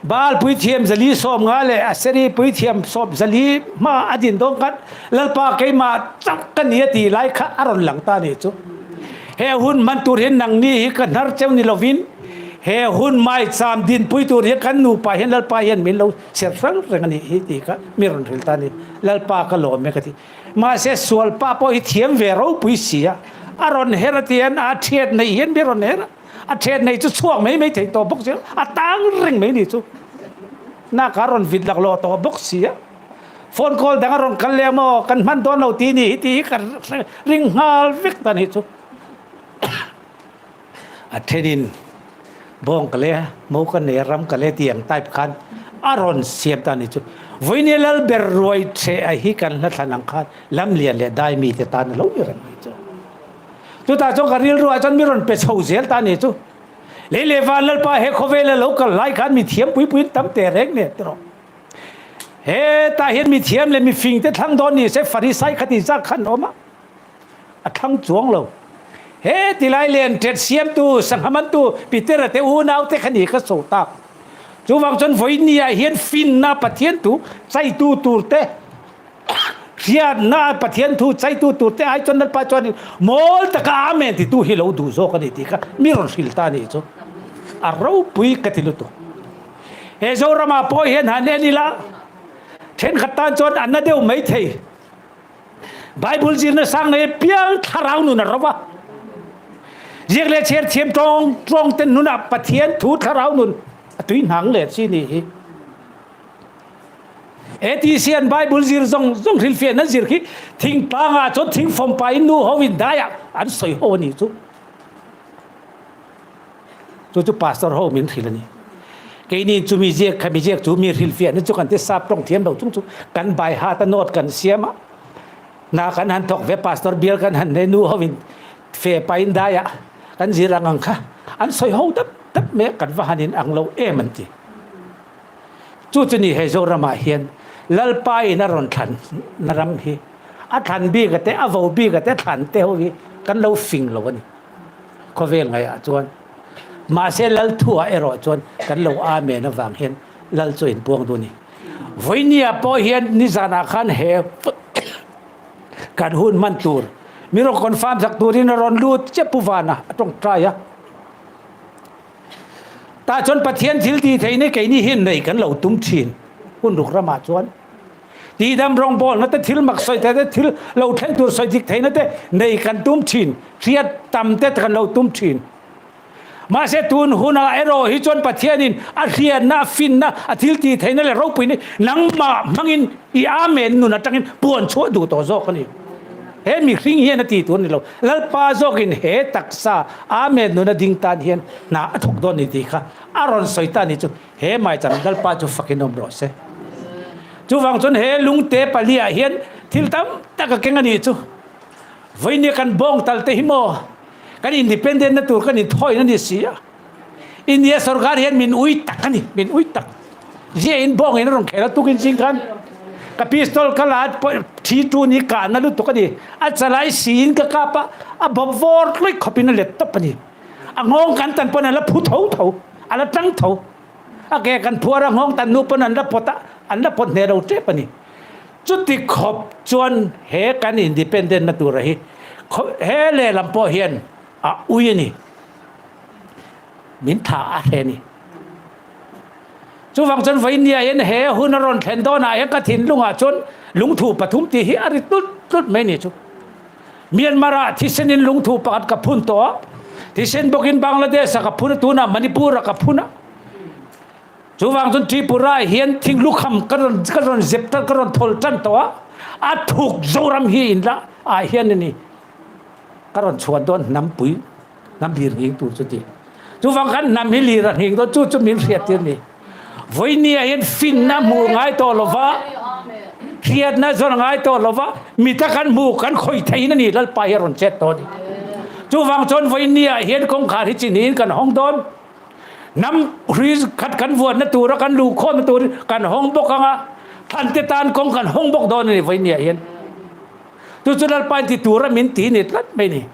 Baal puithiam zali 50 leh Aseri puithiam sawm zali hma a din dawn khan Lalpa keimah chauh ka ni a tih lai kha a rawn lang ta a nih chu. He hun hman tur hian nangni hi ka hnar cheu ni lovin he hun maicham dinpui tur hian kan nupa hian Lalpa hian min lo ser hrang reng a nih hi tih kha mi rawn hrilh ta a ni. Lalpa ka lawm e ka ti. Mahse sualpa pawh hi thiam ve ropui si a, a rawn her a ti hian a thiat neih hian mi rawn her a. A ṭhet nei chu chhuak mai mai thei tawh bawk si a, a tang reng mai ni chu. Nak a rawn vit laklawh tawh bawk si a. Phone call dang a rawn kal leh maw kan hman dawn lo ti ni hi tih hi ka ring nghal vek ta ni chu. A thenin bawng ka le, mo ka nei a, ram ka le tih ang type khan a rawn siam ta ni chu. Vawinia lal ber ruai che a hi kan hla thlan ang khan lamlian leh dai mite tan a lo ni reng mai chu. Chutah chuan ka rilru ah chuan mi rawn pe chho zel ta ni chu. Lei leh van Lalpa he khawvel a lo kal lai khan mi thiam pui puiin tam teh reng nen tiraw. Hetah hian mi thiam leh mi fing te thlang dawn ni se Farisai kha ti zak khan awm a. A thlang chuang lo. He tilai len ṭet siamtu, sangha mantu Petera te unaute kha ni ka so tak. Chuvang chuan vawiin ah hian finna Pathian thu chaitu tur te, hriatna Pathian thu chaitu tur te ai chuan Lalpa chuanin mawl taka Amen titu hi lo duh zawk a ni tih kha mi rawn hrilh ta a nih chu. A ropui ka ti lutuk. He Zoramah pawh hian han en ila, thenkhat tan chuan a na deuh maithei. Bible zirna sang nei piang thlarau nun a rova. Ziak leh chhiar thiam tawng tawng ten nunah Pathian thu thlarau nun a tui hnang leh chi ni hi. ATC an Bible zir zawng zawng hrilhfiah nan zir khi thingtlangah chuan thingfawm pa in nu ho in daiah an sawi ho a ni chu. Chu chu pastor ho min hrilh a ni. Keini chumi ziak khami ziak chu mi hrilhfiahna chu kan ti sap tawng thiam lo chung chu kan bai hat a note kan siam a. Na kan han thawk ve pastor bial kan han nei nu ho in fe pa in dai a kan zir ang ang kha an sawi ho dap dap mai a kan va han in ang lo em an ti. Chu chu ni he Zoramah hian Lalpa in a rawn thlan na ram hi a thlan bik a te a vo bik a te thlan te ho hi kan lo fing lo a ni. Khawvel ngaihah chuan mahse Lal thuah erawh chuan kan lo amen avang hian Lal chu a inpuang duh a ni. Vawinia pawh hian nizanah khan he kan hun hman tur mi rawn confirm sak turin a rawn lut chiah Pu Vana a tawngtai a. Tah chuan Pathian thil tih theihna keini hian nei kan lo tum thin hun ruk ramah chuan. Tihdam rawngbawlna te thil mak sawi theihna te thil lo thleng tur sawi dik theihna te nei kan tum thin, hriat tam te kan lo tum thin. Mahse tun hunah erawh hi chuan Pathianin a hriatna, a finna, a thil tih theihna leh ropuina nangmah hmangin i Amen nun atangin puan chhuah duh tawh zawk a ni. He mihring hian a ti tur a ni lo. Lalpa zawkin he taksa Amen nuna ding tan hian hna a thawk dawn ni tih kha a rawn sawi ta ni chu. He maicham Lalpa chu fakin awm rawh se. Chuvang chuan he lungte paliah hian thil tam tak a keng a nih chu. Vawinia kan bawng tal te hi maw kan independent na tur kan inthawi na ni si a. India sorkar hian min ui tak a ni, min ui tak. Zia in bawng in a rawn khel a tukin zing khan ka pistol ka la thi tu ni kah na lutuk a ni. A chalai si in ka kap a, a bawp vawr tluih khawp in a let tawp a ni. A nghawng kan tan pawn a la phu tho tho, a la tang tho. A ke kan phuar a nghawng tan nu pawn an la pawt a, an la pawt hneh lo tep a ni. Chuti khawp chuan he kan independent na tura hi he lehlam pawh hian a ui a ni. Min tha a hre a ni. Chuvang chuan vawinia hian he hun a rawn thlen dawnah hian ka thinlungah chuan lungthu pathum tih hi a ri tlut tlut mai a ni chu. Myanmar-ah thisenin lungthu pakhat ka phun tawh a, thisen bawkin Bangladesh-ah ka phun a, tunah Manipur-ah ka phun a. Chuvang chuan Tripura-ah hian thing lukham ka rawn ka rawn zep tan ka rawn thawl tan tawh a, a thuk Zoram hi inla ah hian a ni ka rawn chhuan dawn hnampui hnam lir nghing tur chu ti. Chuvang khan hnam hi lir a nghing dawn chu chu min hriat tir ni. Vawinia hian finna hmuh ngai tawh lova, hriatna zawn ngai tawh lova, mita kan hmu kan khawih theihin a ni Lalpa hi a rawn chet tawh a ni. Chuvang chuan vawinia hian kawngkhar hi chiniin kan hawng dawn. Hnam hrui khat kan vuanna tura kan luhkhawmna turin kan hawng bawk ang a, thante tan kawng kan hawng bawk dawn a ni vawinia hian. Chu chu Lalpa in ti tura min ti ni tlat mai ni.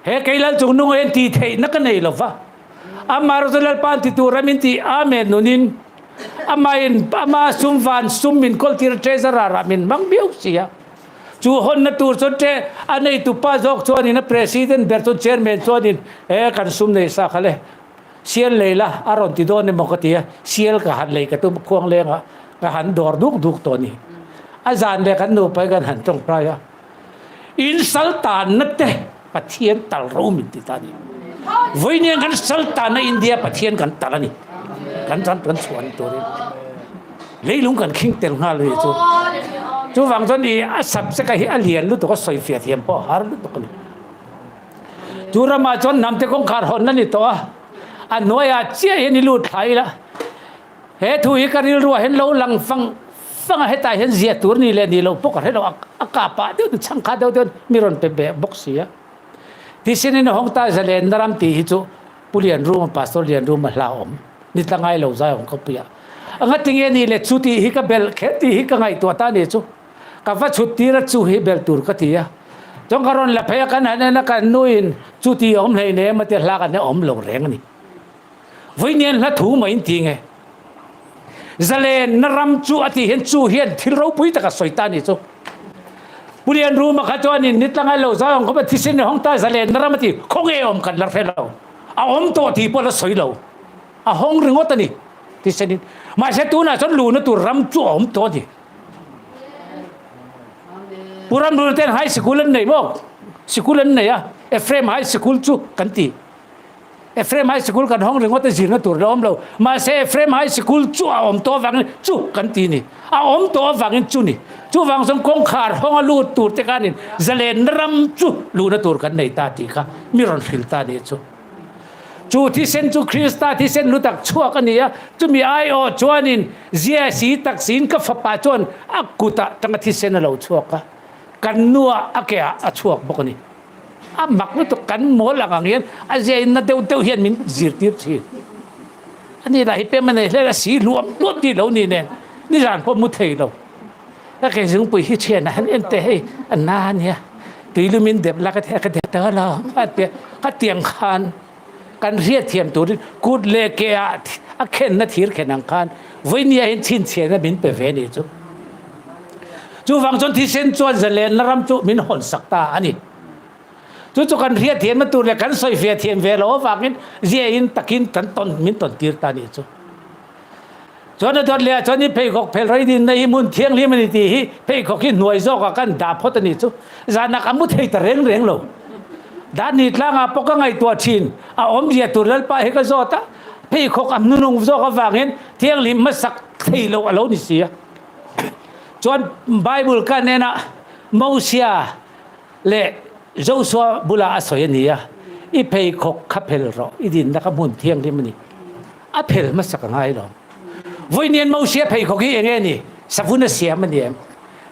He kei Lal chung nunga hian tih theihna ka nei lova, Amah chu Lalpa an ti tura min tih Amen nunin amahin ama sum van sum min kawltir treasurer ah min hmang viau si a. Chu hawnna tur chuan tre a neitupa zawk chuanin a president ber chuan chairman chuanin e kan sum nei sa kha le sial lei la a rawn ti dawn emaw ka ti a, sial ka han lei ka tum khuang lengah ka han dawr duk duk tawh a ni. A zan leh kan nupa hi kan han tawngtai a. In sal tanna te Pathian tal ro min ti ta a ni. Vawiin kan sal tanna India Pathian kan tal a ni. Kan ram kan chhuah ni turin leilung kan khing tel nghal a ni chu. Chuvang chuan i a subject a hi a lian lutuk a sawi fiah thiam pawh a har lutuk a ni. Chu ramah chuan hnamte kawngkhar hawnna ni tawh a, a hnuaiah chiah hian i lut thla ila. He thu hi ka rilruah hian lo lang fang fang a, hetah hian ziah tur ni leh ni lo pawh ka hre lo, a kah pah deuh deuh chhang kha deuh deuh mi rawn pe beh bawk si a. Tisenin a hawng ta zalenna ram tih hi chu Pu Lianruma, Pastor Lianruma hla awm ni tla ngai lo zai awm ka puia. A nga tinge ni le chu tih hi ka belh kher tih hi ka ngaihtuah ta ni chu. Ka va chhut tir a chu hi belh tur ka ti a. Chuan ka rawn la phei a kan han en a kan nuin chu tih awm hleinem a tia hla kan awm lo reng a ni. Vawiin hla thu mai in ti nge? Zalenna ram chu a tih hian chu hian thil ropui tak a sawi ta a ni chu. Pu Lianruma kha chuanin ni tlangai lo zai awm khawp a thisen i hawng ta zalenna ram a ti khawnge awm kan la hre lo. A awm tawh tih pawh la sawi lo. A hawng ringawt a ni thisen in. Mahse tunah chuan luhna tur ram chu a awm tawh a ni. Pu Ramruna ten high sikul an nei maw? Sikul an nei a, Ephraim high sikul chu kan ti. Ephraim High Sikul kan hawng ringawt a zirna tur la awm lo. Mahse Ephraim High Sikul chu a awm tawh avangin chu kan ti ni. A awm tawh avangin chu ni. Chuvang chuan kawngkhar hawnga lut tur te khanin zalenna ram chu luhna tur kan nei ta tih kha mi rawn hrilh ta nih chu. Chu thisen chu Krista thisen lu tak chhuak a ni a, chumi aiawh chuanin zia si tak siin ka fapa chuan a kutah tanga thisen a lo chhuak a, kan nuah a keah a chhuak bawk a ni. A mak lutuk kan mawl ang ang hian a zia in na deuh deuh hian min zirtir thin. A ni lah hi pem a nei hle a si hluam hluam tih lo ni nen nizan pawh mu thei lo. Ka ke zungpui hi thian a han en teh hei a na a nia tuilum in dep la ka ti a ka dep ta lo a tia ka tiang khan kan hriat thiam turin kut leh ke ah a khenna thir khen ang khan vawinia hian chhinchhiahna min pe ve nih chu. Chuvang chuan thisen chuan zalenna ram chu min hawn sak ta a ni. Chu chu kan hriat thiamna tur leh kan sawi fiah thiam ve loh avangin ziain takin kan tawn min tawn tir ta a nih chu. Chuan a dawt leh ah chuan i pheikhawk phel rei dinna hi hmun thianghlim a ni tih hi pheikhawk hi hnuai zawkah kan dah phawt a nih chu. Zanah ka mu thei ta reng reng lo. Dahni tlangah pawh ka ngaihtuah thin, a awmzia tur Lalpa hi ka zawt a, pheikhawk a hnunung zawk avangin thianghlim hmasak thei loh a lo ni si a. Chuan Bible ka hnenah Mosia leh Joshua bulah a sawi a ni a, I pheikhawk kha phel rawh, i dinna kha hmun thianghlim a ni. A phel hmasak a ngai lo. Vawiin Mosia pheikhawk hi eng nge ni? Savun a siam a ni em?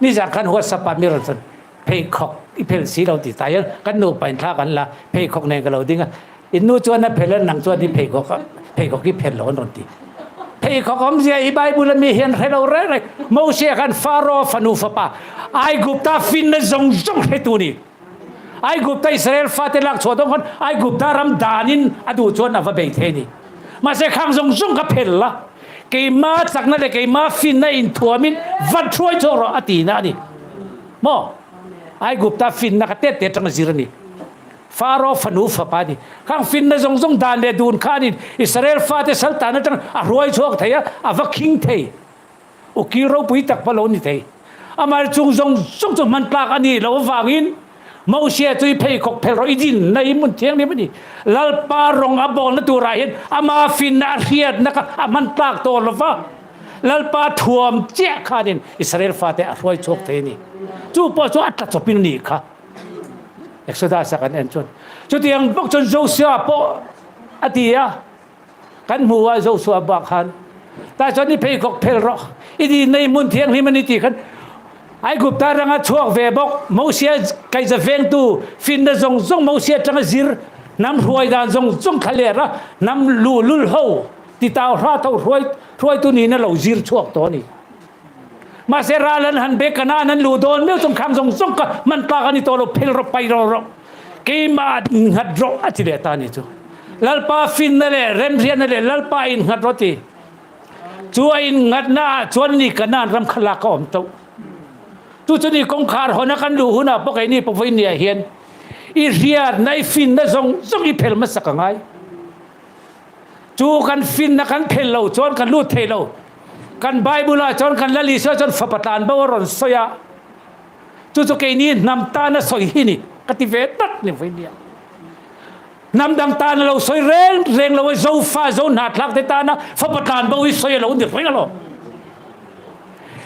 Nizan khan WhatsApp ah mi rawn sawn, Pheikhawk i phel si lo ti ta hian kan nupa in thla kan la, pheikhawk nen ka lo ding a, In nu chuan a phel a, nang chuan i pheikhawk a, pheikhawk i phel lo an rawn ti. Pheikhawk awmzia i Bible a mi hian hre lo reng reng. Moses khan Pharaoh fanu fapa Aigupta finna zawng zawng hretu a ni. Aigupta Israel fate lak chhuah dawn khan Aigupta ram danin a duh chuan a va bei thei a ni. Mahse khang zawng zawng kha phel la, keima chakna leh keima finna inthuamin va hruai chhuak rawh a tihna a ni. Maw? Aigupta finna kha tet te atanga zir a ni. Pharaoh fanu fapa a ni. Khang finna zawng zawng dan leh dun khanin Israel fate saltan atang a hruai chhuak thei a, a va khing thei. Ukil ropui tak pawh lo ni thei. Amah chung zawng zawng chu hman tlak a nih loh avangin Mosia chu i pheikhawk phel rawh, i dinna hi hmun thianghlim a ni. Lalpa rawng a bawlna turah hian ama finna a hriatna kha a hman tlak tawh lo va, Lalpa thuam chiah khanin Israel fate a hruai chhuak thei a ni. Chu pawh chu a tla chawpin a nih kha. Exodus a kan en chuan chutiang bawk chuan Joshua pawh a ti a, kan hmu a Joshua bak khan tah chuan i pheikhawk phel rawh i di nei hmun thianghlim a ni tih khan Aigupta ranga chhuak ve bawk Mosia kaihza vengtu finna zawng zawng Mosia atanga zir hnam hruai dan zawng zawng thla ler a hnam luhlul ho titau hra tho hruai hruaitu niin a lo zir chhuak tawh a ni. Mahse ral an han bek a, an luh dawn meuh chuan khang zawng zawng kha hman tlak a ni tawh lo, phel rawh, pai rawh rawh, keimah innghat rawh a ti leh ta a ni chu. Lalpa finna leh remhriatna leh Lalpa innghat rawh ti. Chu a innghatna ah chuan ni Kanaan ram kha lak a awm tawh. Chu chu ni kawngkhar hawn a kan luh hunah pawh keini pawh vawiin niah hian i hriatna, i finna zawng zawng i phel hmasak a ngai. Chu kan finna kan phel lo chuan kan lut thei lo. Kan Bible ah chuan kan Lal Isua chuan fapa tlan bo a rawn sawi a, chu chu keini hnam tana sawi hi ni ka ti ve tlat ni vawinia. Hnam dang tan a lo sawi reng reng lo a, Zofa, Zohnahthlak te tana fapa tlan bo hi sawi a lo ni reng alawm.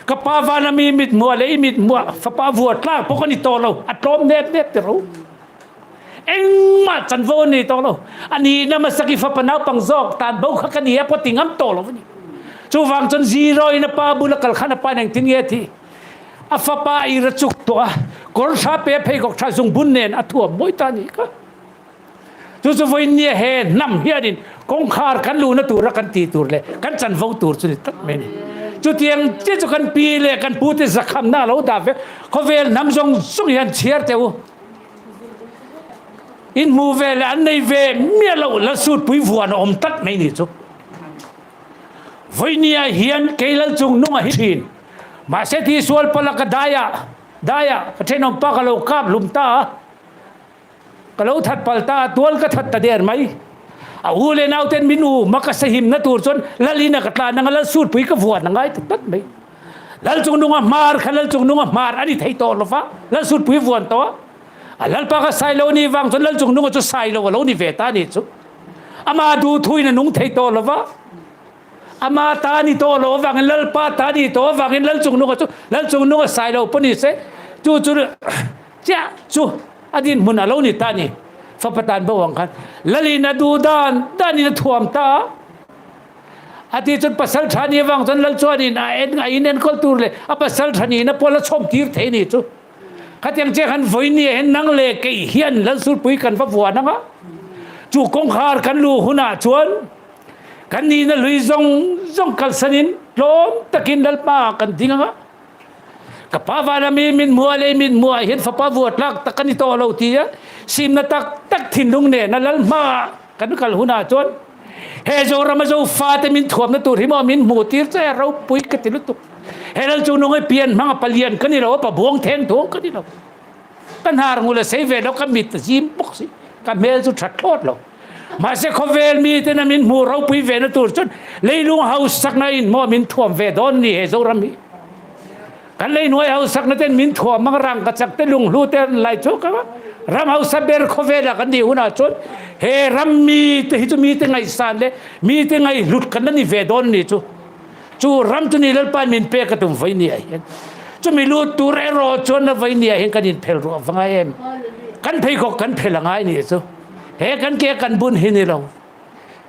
Ka pa vana mi mithmuah leh i mithmuah fapa vua tlak pawh ka ni tawh lo, a tlawm nep nep ti ro. Engmah chanvo a nei tawh lo. A nihna hmasa ki fapa naupang zawk tan bo kha ka ni a pawh ti ngam tawh lo a ni. Chuvang chuan zero in a pa bula kal khan a pa in engtin nge a thih? A fapa a ir a chuk tawh a, kawr tha pe a pheikhawk tha zungbun nen a thuam mawi ta a nih kha. Chu chu vawinia he hnam hianin kawngkhar kan luhna tura kan tih tur leh kan chanvo tur chu ni tlat mai a ni. Chutiang chiah chu kan pi leh kan pute zakhamna a lo dah vek. Khawvel hnam zawng zawng hian chhiar teh u. In hmu ve leh an nei ve miah loh Lalsutpui vuan a awm tlat mai ni chu. Vawinia hian kei Lalchung nunga hi thin. Mahse tihsual pala ka daiah daiah ka thenawmpa ka lo kap hlum ta a. Ka lo that pal ta a, tual ka that ta der mai. A u leh nauten min u ma ka sahimna tur chuan lal ina ka tlan anga lal surpui ka vuan a ngai ta tlat mai. Lal chungnunga hmar kha lal chungnunga hmar a ni thei tawh lo va, lal surpui vuan tawh a. A lalpa ka sai lo ni vang chuan lal chungnunga chu sai lo a lo ni ve ta a nih chu. Ama duhthuin a nung thei tawh lo va. Ama ta ni tawh lo avangin Lalpa ta ni tawh avangin Lal chungnunga chu Lal chungnunga sai lo pawh ni se chu chu chiah chu a dinhmun a lo ni ta ni. Fapa tan bo ang khan Lalin a duh dan danin a thuam ta a ti chuan pasal tha ni avang chuan Lal chuanin a en a in enkawl tur leh a pasal tha nihna pawh la chhawm tir thei ni chu. Khatiang che khan vawinia hian nang leh kei hian Lal Surpui kan va vuan ang a, chu kawngkhar kan luh hunah chuan Kan nihna hlui zawng zawng kalsanin tlawm takin Lalpa ah kan ding anga, ka pa vana mi min hmuh ah leh min hmuh ah hian fapa vuatlak tak ka ni tawh lo ti a simna tak tak thinlung nena Lal hma ah kan kal hunah chuan he Zorama Zofate min thuamna tur hi maw min hmuh tir che a ropui ka ti lutuk. He Lal chu nungai pian hmang a palian ka ni lo a, pabuang theng thuang ka ni lo. Ka hnar ngul a sei ve lo, ka mit a zim bawk si, ka hmel chu tha thlawt lo. Mahse khawvel miten a min hmuh ropui ve na tur chuan leilung hausakna in maw min thuam ve dawn ni he Zoram hi. Kan leihnuai hausakna ten min thuam ang rangkachak te lunghlu te an lai chhuak ang a, ram hausa ber khawvelah kan nih hunah chuan he ram mite hi chu mite ngaihsan leh mite ngaihhlut kan la ni ve dawn ni chu. Chu ram chu ni Lalpain min pek a tum vawinia hian chumi lut tur erawh chuan na vawinia hian kan inphel ruah va ngai em? Kan pheikhawk kan phel a ngai nih chu. He kan ke kan bun hi ni lo.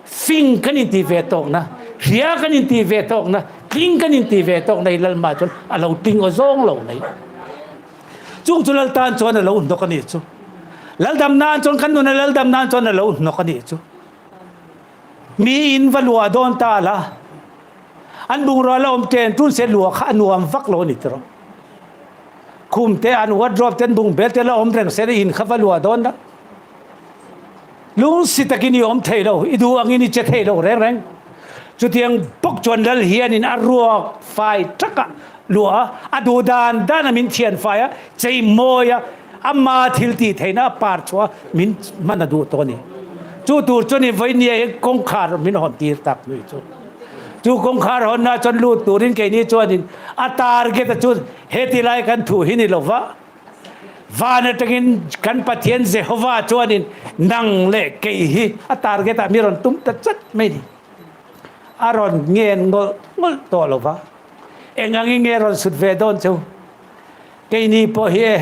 Fing kan inti ve tawkna, hria kan inti ve tawkna, tling kan inti ve tawkna hi Lalma chuan a lo tling aw zawng lo mai. Chung chu Lal tan chuan a lo hnawk a nih chu. Laldam nan chuan kan nuna Laldam nan chuan a lo hnawk a nih chu. Mi in va luah dawn ta la, an bungrua la awm ten tun se luah kha a nuam vak lo a ni tiraw. Khum te an wardrobe te an bungbel te la awm reng se in kha va luah dawn la. Lungsi takin i awm thei lo, i duh angin i che thei lo reng reng. Chutiang bawk chuan lal hianin a ruak fai ṭak a luah a, a duh dan dan a min thian fai a, chei mawi a, ama thil tih theihna a par chhuah a, min hman a duh tawh a ni. Chu tur chuan i vawinia hian kawngkhar min hawn tir tak lui chu. Chu kawngkhar hawnna chuan lut turin keini chuanin a target a chu heti lai kan thu hi ni lo va, Van atangin kan Pathian Jehovah chuanin nang leh kei hi a target ah mi rawn tum ta chat mai ni. A rawn ngen ngawlh ngawlh tawh lo va. Eng angin nge rawn sut ve dawn cheu? Keini pawh hi e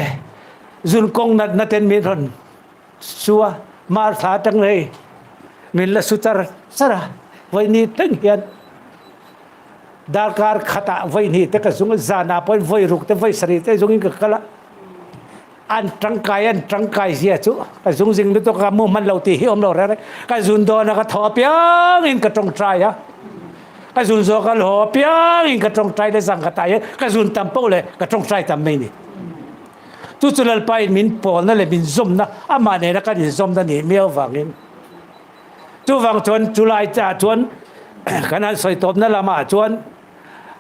zun kawng natna ten min rawn su a, mar thla atang hei min la su char char a, vawiini thleng hian Darkar khatah vawi hnih te ka zung a, zanah pawhin vawi ruk te vawi sarih te zungin ka kal a, an tangkai an tangkai zia chu ka zung zing lutuk a, ka mu hman lo tih hi awm lo reng reng. Ka zun dawn a ka thaw apiangin ka tawngtai a, ka zun zawh ka haw apiangin ka tawngtai leh zang ka tai a, ka zun tam poh leh ka tawngtai tam mai ni. Chu chu Lalpa in min pawlna leh min zawmna, amah nena kan inzawmna nih miau vangin. Chuvang chuan chulai ah chuan kan han sawi tawpna lamah chuan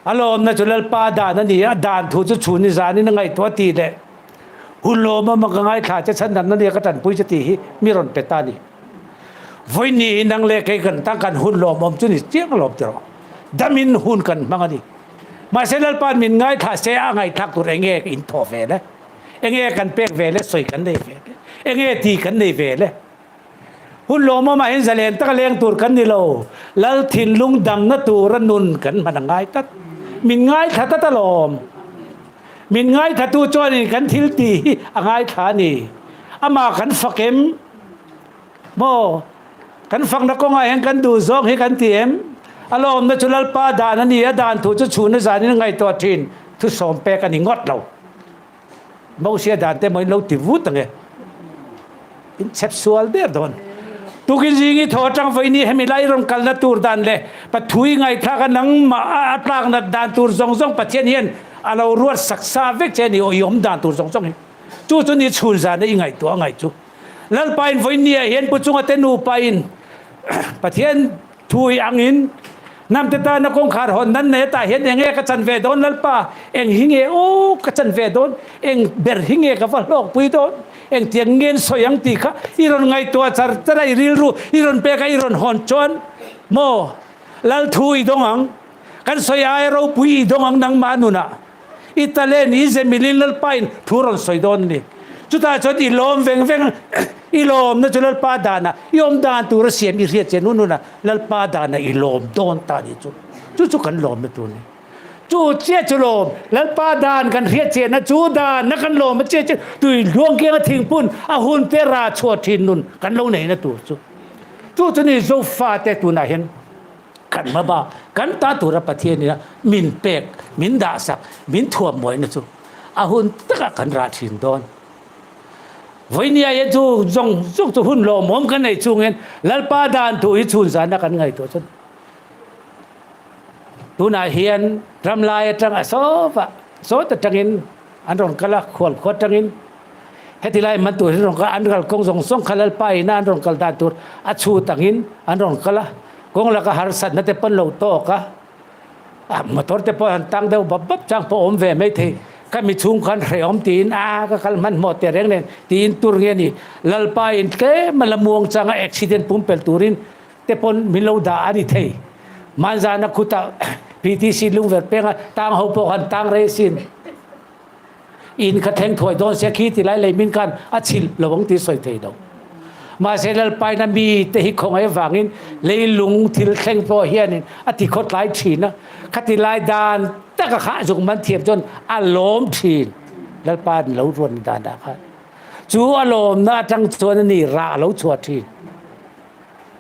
a lawmna chu Lalpa dan a ni a, dan thu chu chhun ni zanin a ngaihtuah tih leh hun lawmawm a ka ngaithla che chhandamna nia ka tanpui che tih hi mi rawn pe ta a ni. Vawiin hi nang leh kei kan tan kan hun lawmawm chu ni chiang alawm ti rawh. Damin hun kan hmang a ni. Mahse Lalpa'n min ngaithla se a ngaihthlak tur eng nge in thawh ve le? Eng nge kan pek ve le? Sawi kan nei ve le? Eng nge tih kan nei ve le? Hun lawmawmah hian zalen taka leng tur kan ni lo. Lal thinlung damna tura nun kan hman a ngai tlat. Min ngaithla tlat alawm. Min ngaithlatu chuanin kan thil tih hi a ngaithla a ni. Amah kan fak em? Maw? Kan fakna kawngah hian kan duh zawng hi kan ti em? A lawmna chu Lalpa dan a ni, a dan thu chu chhuna zanin a ngaihtuah thin, thusawm pek a ni ngawt lo. Mosia dan te maw in lo ti vut ang e. In chhep sual der dawn. Tukin zing i thaw atang vawiin i hemi lai rawn kalna tur dan leh Pathui ngaihthlak a nangmah a a tlak nat dan tur zawng zawng Pathian hian a lo ruat sak sa vek che a ni aw i awm dan tur zawng zawng hi. Chu chu ni chhun zana i ngaihtuah a ngaih chu. Lalpa in vawiin ni ah hian Pu Chunga te nupa in Pathian Thu i angin, Hnamte tana kawngkhar hawn nan nei atah hian eng nge ka chan ve dawn Lalpa? Eng hi nge aw ka chan ve dawn? Eng ber hi nge ka va hlawkpui dawn? Engtiang nge an sawi ang tih kha i rawn ngaihtuah char char a, i rilru i rawn pek a, i rawn hawn chuan maw Lal thu i dawng ang? Kan sawi aia ropui i dawng ang nangmah nunah. I talent, i zemilin Lalpain thu rawn sawi dawn a ni. Chutah chuan i lawm veng veng, i lawmna chu Lalpa danah, i awm dan tura siam i hriat che nun hunah Lalpa danah i lawm dawn ta ni chu. Chu chu kan lawmna tur a ni. Chu chiah chu lawm, Lalpa dan kan hriat chiahna chu danna kan lawm a chiah chiah tui hluang kianga thingpun a hun te rah chhuah thin nun kan lo neihna tur chu. Chu chu ni Zofate tunah hian Kan hmaba kan ta tura Pathian ina min pek, min dahsak, min thuam mawihna chu a hun takah kan rah thin dawn. Vawinia hian chu zawng zawng chu hun lawmawm kan nei chung hian Lalpa dan thu hi chhun zana kan ngaihtuah chuan tunah hian ramlai atanga sawva sawt atangin an rawn kal a, khual khua atangin Heti lai man tur hi rawn kal an kal kawng zawng zawng kha Lalpa ina an rawn kal dan tur a chhut angin an rawn kal a, kawng laka harsatna te pawn lo tawk a, a motor te pawh han tang deuh bap bap chang pawh awm ve mai thei, ka mi chhung khan hrehawm tiin a ka kal hmanhmawh teh reng nen tiin tur nge ni Lalpa in tlem a la muang changa accident pumpelh turin te pawn min lo dah a ni thei. Manzana khutah PTC lungverh penga tang ho pawh khan tang rei asin. In kha thleng thuai dawn sia khi ti lai lei min khan a chhilh lo ang tih sawi thei lo. Mahse Lalpaina mi te hi khawngaih avangin leilung thil thleng pawh hianin a ti khawtlai thin a, khati lai dan taka kha a zuk man thiam chuan a lawm thin. Lalpa an lo ruan danah khan chu a lawmna atang chuan a ni rah a lo chhuah thin.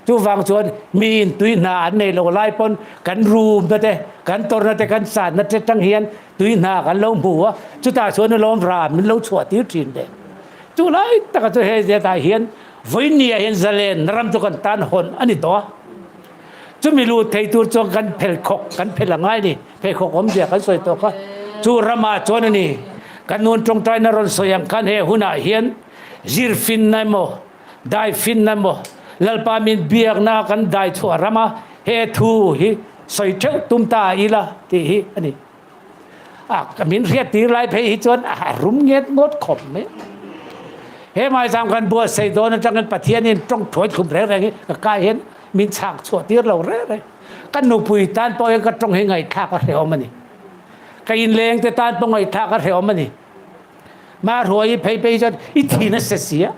Chuvang chuan miin tui hna an nei lo lai pawn kan rumna te, kan tawrhna te, kan sanna te tang hian tui hna kan lo hmu a, chutah chuan alawm ram min lo chhuah tir thin le. Chu lai taka chu hei zetah hian vawinia hian zalen ram chu kan tan hawn a ni tawh a. Chumi lut thei tur chuan kan phelkhawk kan phel a ngai a ni. Pheikhawk awmzia kan sawi tawk a, chu ramah chuan a ni. Kan nun tawngtaina rawn sawi ang khan he hunah hian zirfinna emaw, Dai finna maw Lalpa min biakna kan dai chhuah rama he thu hi sawi theuh tum ta ila tih hi a ni. A min hriat tir lai phei hi chuan a rum nget ngawt khawp mai. He maizam kan buatsaih dawn atangin Pathianin tawng thuai thlum reng reng hi ka kai hian min chhak chhuah tir lo reng reng. Ka nupui tan pawh hian ka tawng hi ngaihthlak a hrehawm a ni. Ka inleng te tan pawh ngaihthlak a hrehawm a ni. Mah ruai i phei phei chuan i thi nasa si a,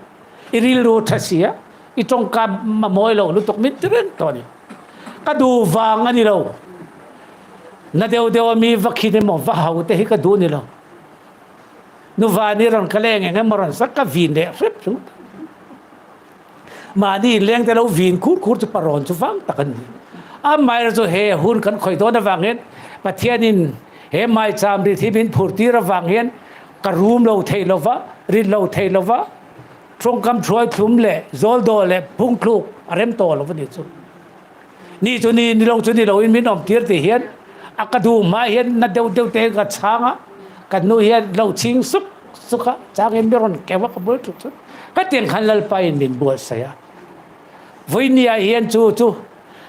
i rilru tha si a, i tawngka a mawi lo lutuk min ti reng tawh a ni. Ka duh vang a ni lo. Na deuh deuh a mi va khin emaw va hau te hi ka duh ni lo. Nuva ni rawn ka leng eng emaw rawn sak ka vin leh hrep ringawt a. Mahni inleng te lo vin khur khur chu parawn chu vang tak an ni. Amaherawhchu chu he hun kan khawih dawn avang hian Pathianin he maicham rit hi min phur tir avang hian ka rum lo thei lo va, rit lo thei lo va, tawngkam hruai thlum leh zawldaw leh phungthluk a rem tawh lo a ni chu. Ni chu ni, ni lo chu ni loin min awm tir tih hian a ka duh hma hian na deuh deuh te ka chhang a, ka nu hian lo chhing suk suk a, changin mi rawn keuh a ka bul tuk chu ka tiang khan Lalpa in min buatsaih a. Vawinia hian chu chu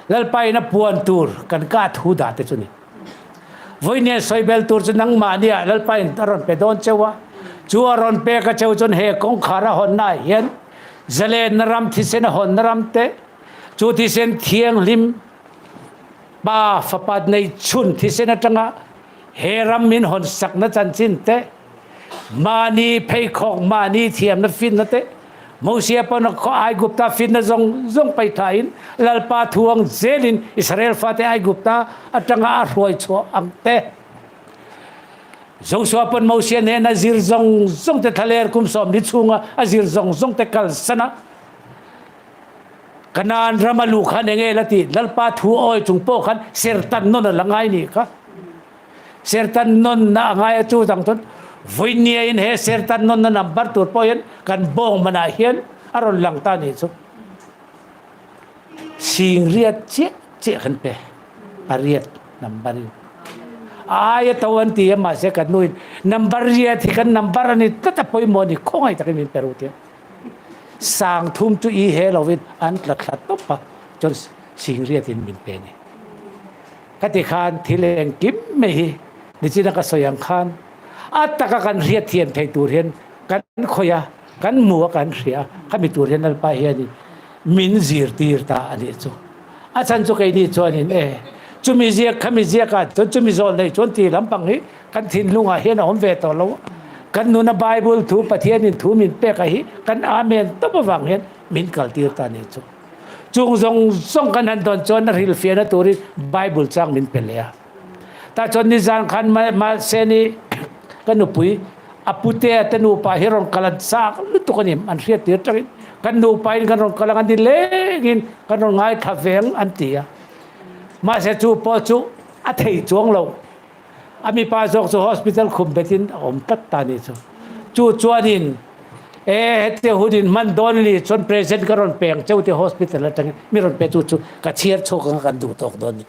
Lalpa in a puan tur kan ka thu dah te chu ni. Vawinia sawi bel tur chu nangmahnia Lalpa in a rawn pe dawn cheu a, chu a rawn pek a cheu chuan he kawngkhar a hawnna ah hian zalenna ram thisen a hawnna ram te, Chu thisen thianghlim Pa Fapa nei chhun thisen atanga he ram min hawn sakna chanchin te, mahni pheikhawk, mahni thiamna finna te, Mosia pawn Aigupta finna zawng zawng paih thain Lalpa thu ang zelin Israel fate Aigupta atanga a hruai chhuah ang te. Joshua pawn Mosia nen a zir zawng zawng te thlaler kum 40 chhunga a zir zawng zawng te kalsan a Kanaan ram a luh khan enge la ti Lalpa thu awi chung pawh khan sertan nawn a la ngai nih kha. Sertan nawnna a ngai a chu dang chuan vawinia in he sertan nawnna number tur pawh hian kan bawng manah hian a rawn lang ta nih chu. Singriat chiah chiah kan pe pariat number in. A aia to an ti a mahse kan nu in number riat hi kan number a ni tlat a pawimawh a ni khawngaih takin min pe ru tia. Sang thum chu i he lovin an tla thla tawp a chuan singriat in min pe a ni. Ka ti khan thil engkim mai hi nichina ka sawi ang khan a taka kan hriat thiam thei tur hian kan khawih a, kan hmu a, kan hria a, khami tur hian Lalpa hianin min zirtir ta a nih chu. A chhan chu keini chuanin e chumi ziak khami ziakah chuan chumi zawl nei chuan tih lampang hi kan thinlungah hian a awm ve tawh lo a. Kan nuna Bible thu Pathianin thu min pek a hi kan Amen tawp avang hian min kaltir ta a nih chu. Chung zawng zawng kan han dawn chuan a hrilhfiahna turin Bible chang min pe leh a. Tah chuan nizan khan mahse ni ka nupui a putea te nupa hi rawn kal an chak lutuk a ni. An hriat tir tangin kan nupa in kan rawn kal ang an ti lengin kan rawn ngaithla veng an ti a. Mahse chu pawh chu a thei chuang lo. A mipa zawk chu hospital khum betin a awm tlat ta nih chu. Chu chuanin e hetiang hun in hman dawn a nih chuan present ka rawn pe ang cheu te hospital atangin mi rawn pe tu chu ka chhiar chhuak anga kan duh tawk dawn a ni.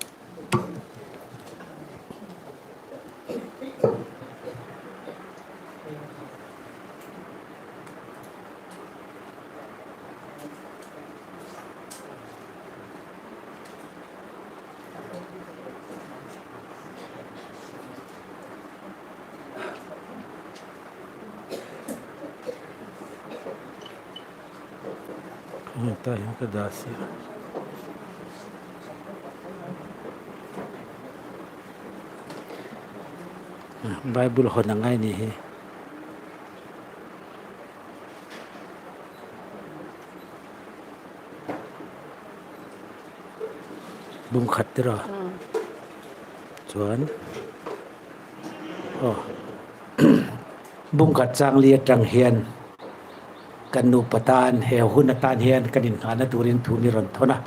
Tah hian ka dah si a. Bible hawn a ngai nih hi. Bung khat tiraw chuan aw bung khat chang li atang hian kan nupa tan he hun atan hian kan innghahna turin thu mi rawn thawn a.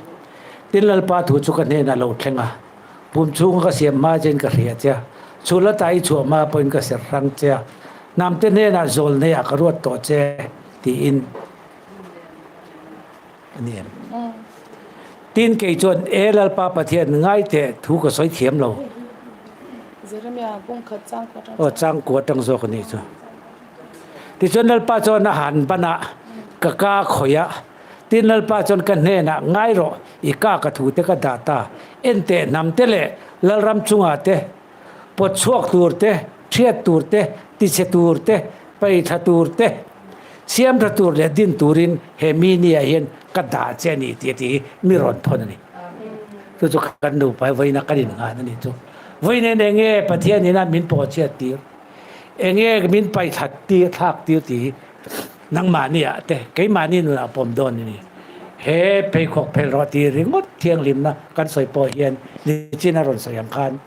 Tin Lalpa thu chu ka hnenah lo thleng a, pum chhunga ka siam hma chein ka hria che a, chhul ata i chhuah hma pawhin ka serh hrang che a, hnamte hnenah zawl neiah ka ruat tawh che tiin. A ni em? Tin, kei chuan, E Lalpa Pathian, ngai teh, thu ka sawi thiam lo. Jeremia bungkhat changkua atang Aw, changkua atang zawk a nih chu. Tichuan Lalpa chuan a han ban a, ka ka khawih a. Tin, Lalpa chuan ka hnenah, Ngai rawh, i ka ka thute ka dah ta. En teh, hnamte leh Lalram chungah te, pawt chhuak tur te, thiat tur te, tichhe tur te, paihthla tur te, siam tha tur leh din turin he mi ni ah hian ka dah che a ni tih a tih hi mi rawn thawn a ni. Chu chu kan nupa hi vawiin a kan innghahna a nih chu. Vawiin en eng nge Pathian ina min pawhchhiat tir, eng nge min paihthlat tir, thlak tir tih hi nangmahni ah te, keimahni nunah pawm dawn a ni. He pheikhawk phelh rawh tih ringawt thianghlimna kan sawi pawh hian nichin a rawn sawi ang khan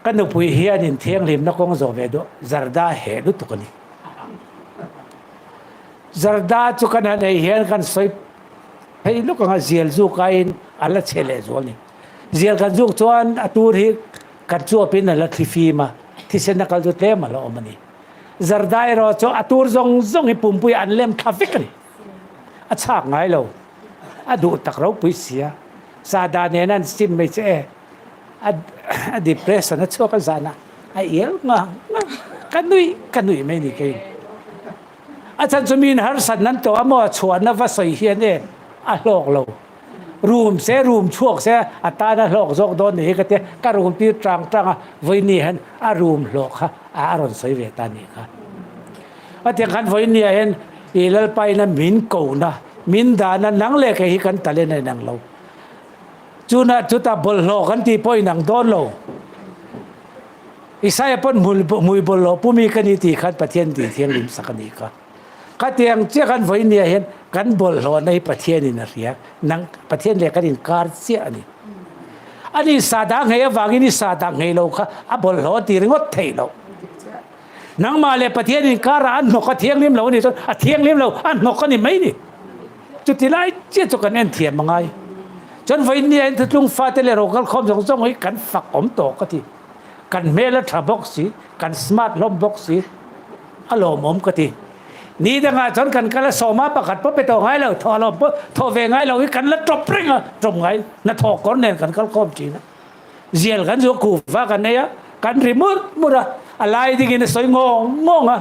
Ka nupui hianin thianghlimna kawng zawh ve duh Zarda heh lutuk a ni. Zarda chu kan han ei hian kan sawi phei luk anga zial zuk aiin a la chhe leh zual ni. Zial kan zuk chuan a tur hi kan chuapin a la thli fim a, thisen a kal chu tlem a la awm a ni. Zarda erawh chu a tur zawng zawng hi pumpuiah an lem thla vek a ni. A chhak ngai lo. A duh tak ropui sia. Sahdah nena an sim mai che e. A depression a chhuak a zan a a ial ngang ngang ka nui ka nui mai ni kei a chan chu min harsat nan tawh a maw chhuahna va sawi hian e a hlawk lo room se room chhuak se a tan a hlawk zawk dawn ni hi ka tia ka room tir tang tang a vawiini hian a room hlawh kha a rawn sawi ve ta nih kha a tiang khan vawiini ah hian i lalpa ina min ko na min dana nang leh kei hi kan talent a inang lo. Chunah chutah bawlhhlawh kan tih pawh inang dawn lo. Isaiah pawn hmui bawlhhlawh pumi ka ni tih khan Pathian tih thianghlim sak a nih kha. Khatiang chiah kan vawi nia hian kan bawlhhlawhna hi Pathianin a hria. Nang Pathian leh kan inkar chiah a ni. Ani sahdah nghei avangin i sahdah nghei lo kha a bawlhhlawh a ti ringawt theih loh. Nangmah leh Pathian inkarah a hnawk a thianghlim lo a nih chuan a thianghlim lo, a hnawk a ni mai ni. Chuti lai chiah chu kan en thiam a ngai. Chuan vawiin nia in thutlung fate leh ro kalkhawm zawng zawng hi kan fak awm tawh ka ti. Kan hmel a tha bawk si, kan smart hlawm bawk si, a lawmawm ka ti. Ni dangah chuan kan kal a sawma pakhat pawh pe tawh ngai lo, thawh lawm pawh thawh ve ngai lo hi kan la tawp reng a, tawp ngai hnathawh kawr nen kan kalkhawm thin a. Zial kan chu kuhva kan ei a, kan ri mur mur a, a lai dingin a sawi ngawng ngawng a,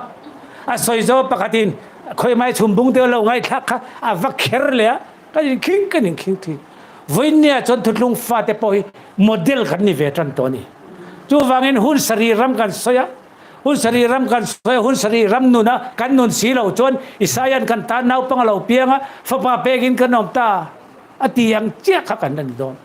a sawi zo pakhatin khawimai chhum bung te lo ngaihthlak kha a va kher leh a, kan inkhing kan inkhing thin. Vawinia chuan thutlung fate pawh hi model kan ni ve tan tawh a ni. Chuvangin hun sarih ram kan sawi a, hun sarih ram kan sawi a, hun sarih ram nuna kan nun si lo chuan Isaia'n kan tan naupang a lo piang a, fapa pekin kan awm ta a ti ang chiah kha kan la ni dawn.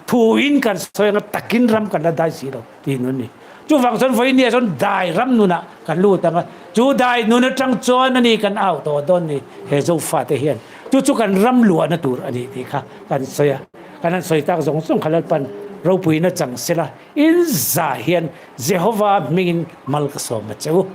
Thu in kan sawi anga takin ram kan la dai si lo tih nun ni. Chuvang chuan vawinia chuan dai ram nunah kan lut ang a, chu dai nun atang chuan a ni kan au tawh dawn ni he Zofate hian. Chu chu kan ram luahna tur a ni tih kha kan sawi a, kan han sawi tak zawng zawng kha Lalpan ropuina chang sela in zah hian Jehovah hmingin mal ka sawm a che u.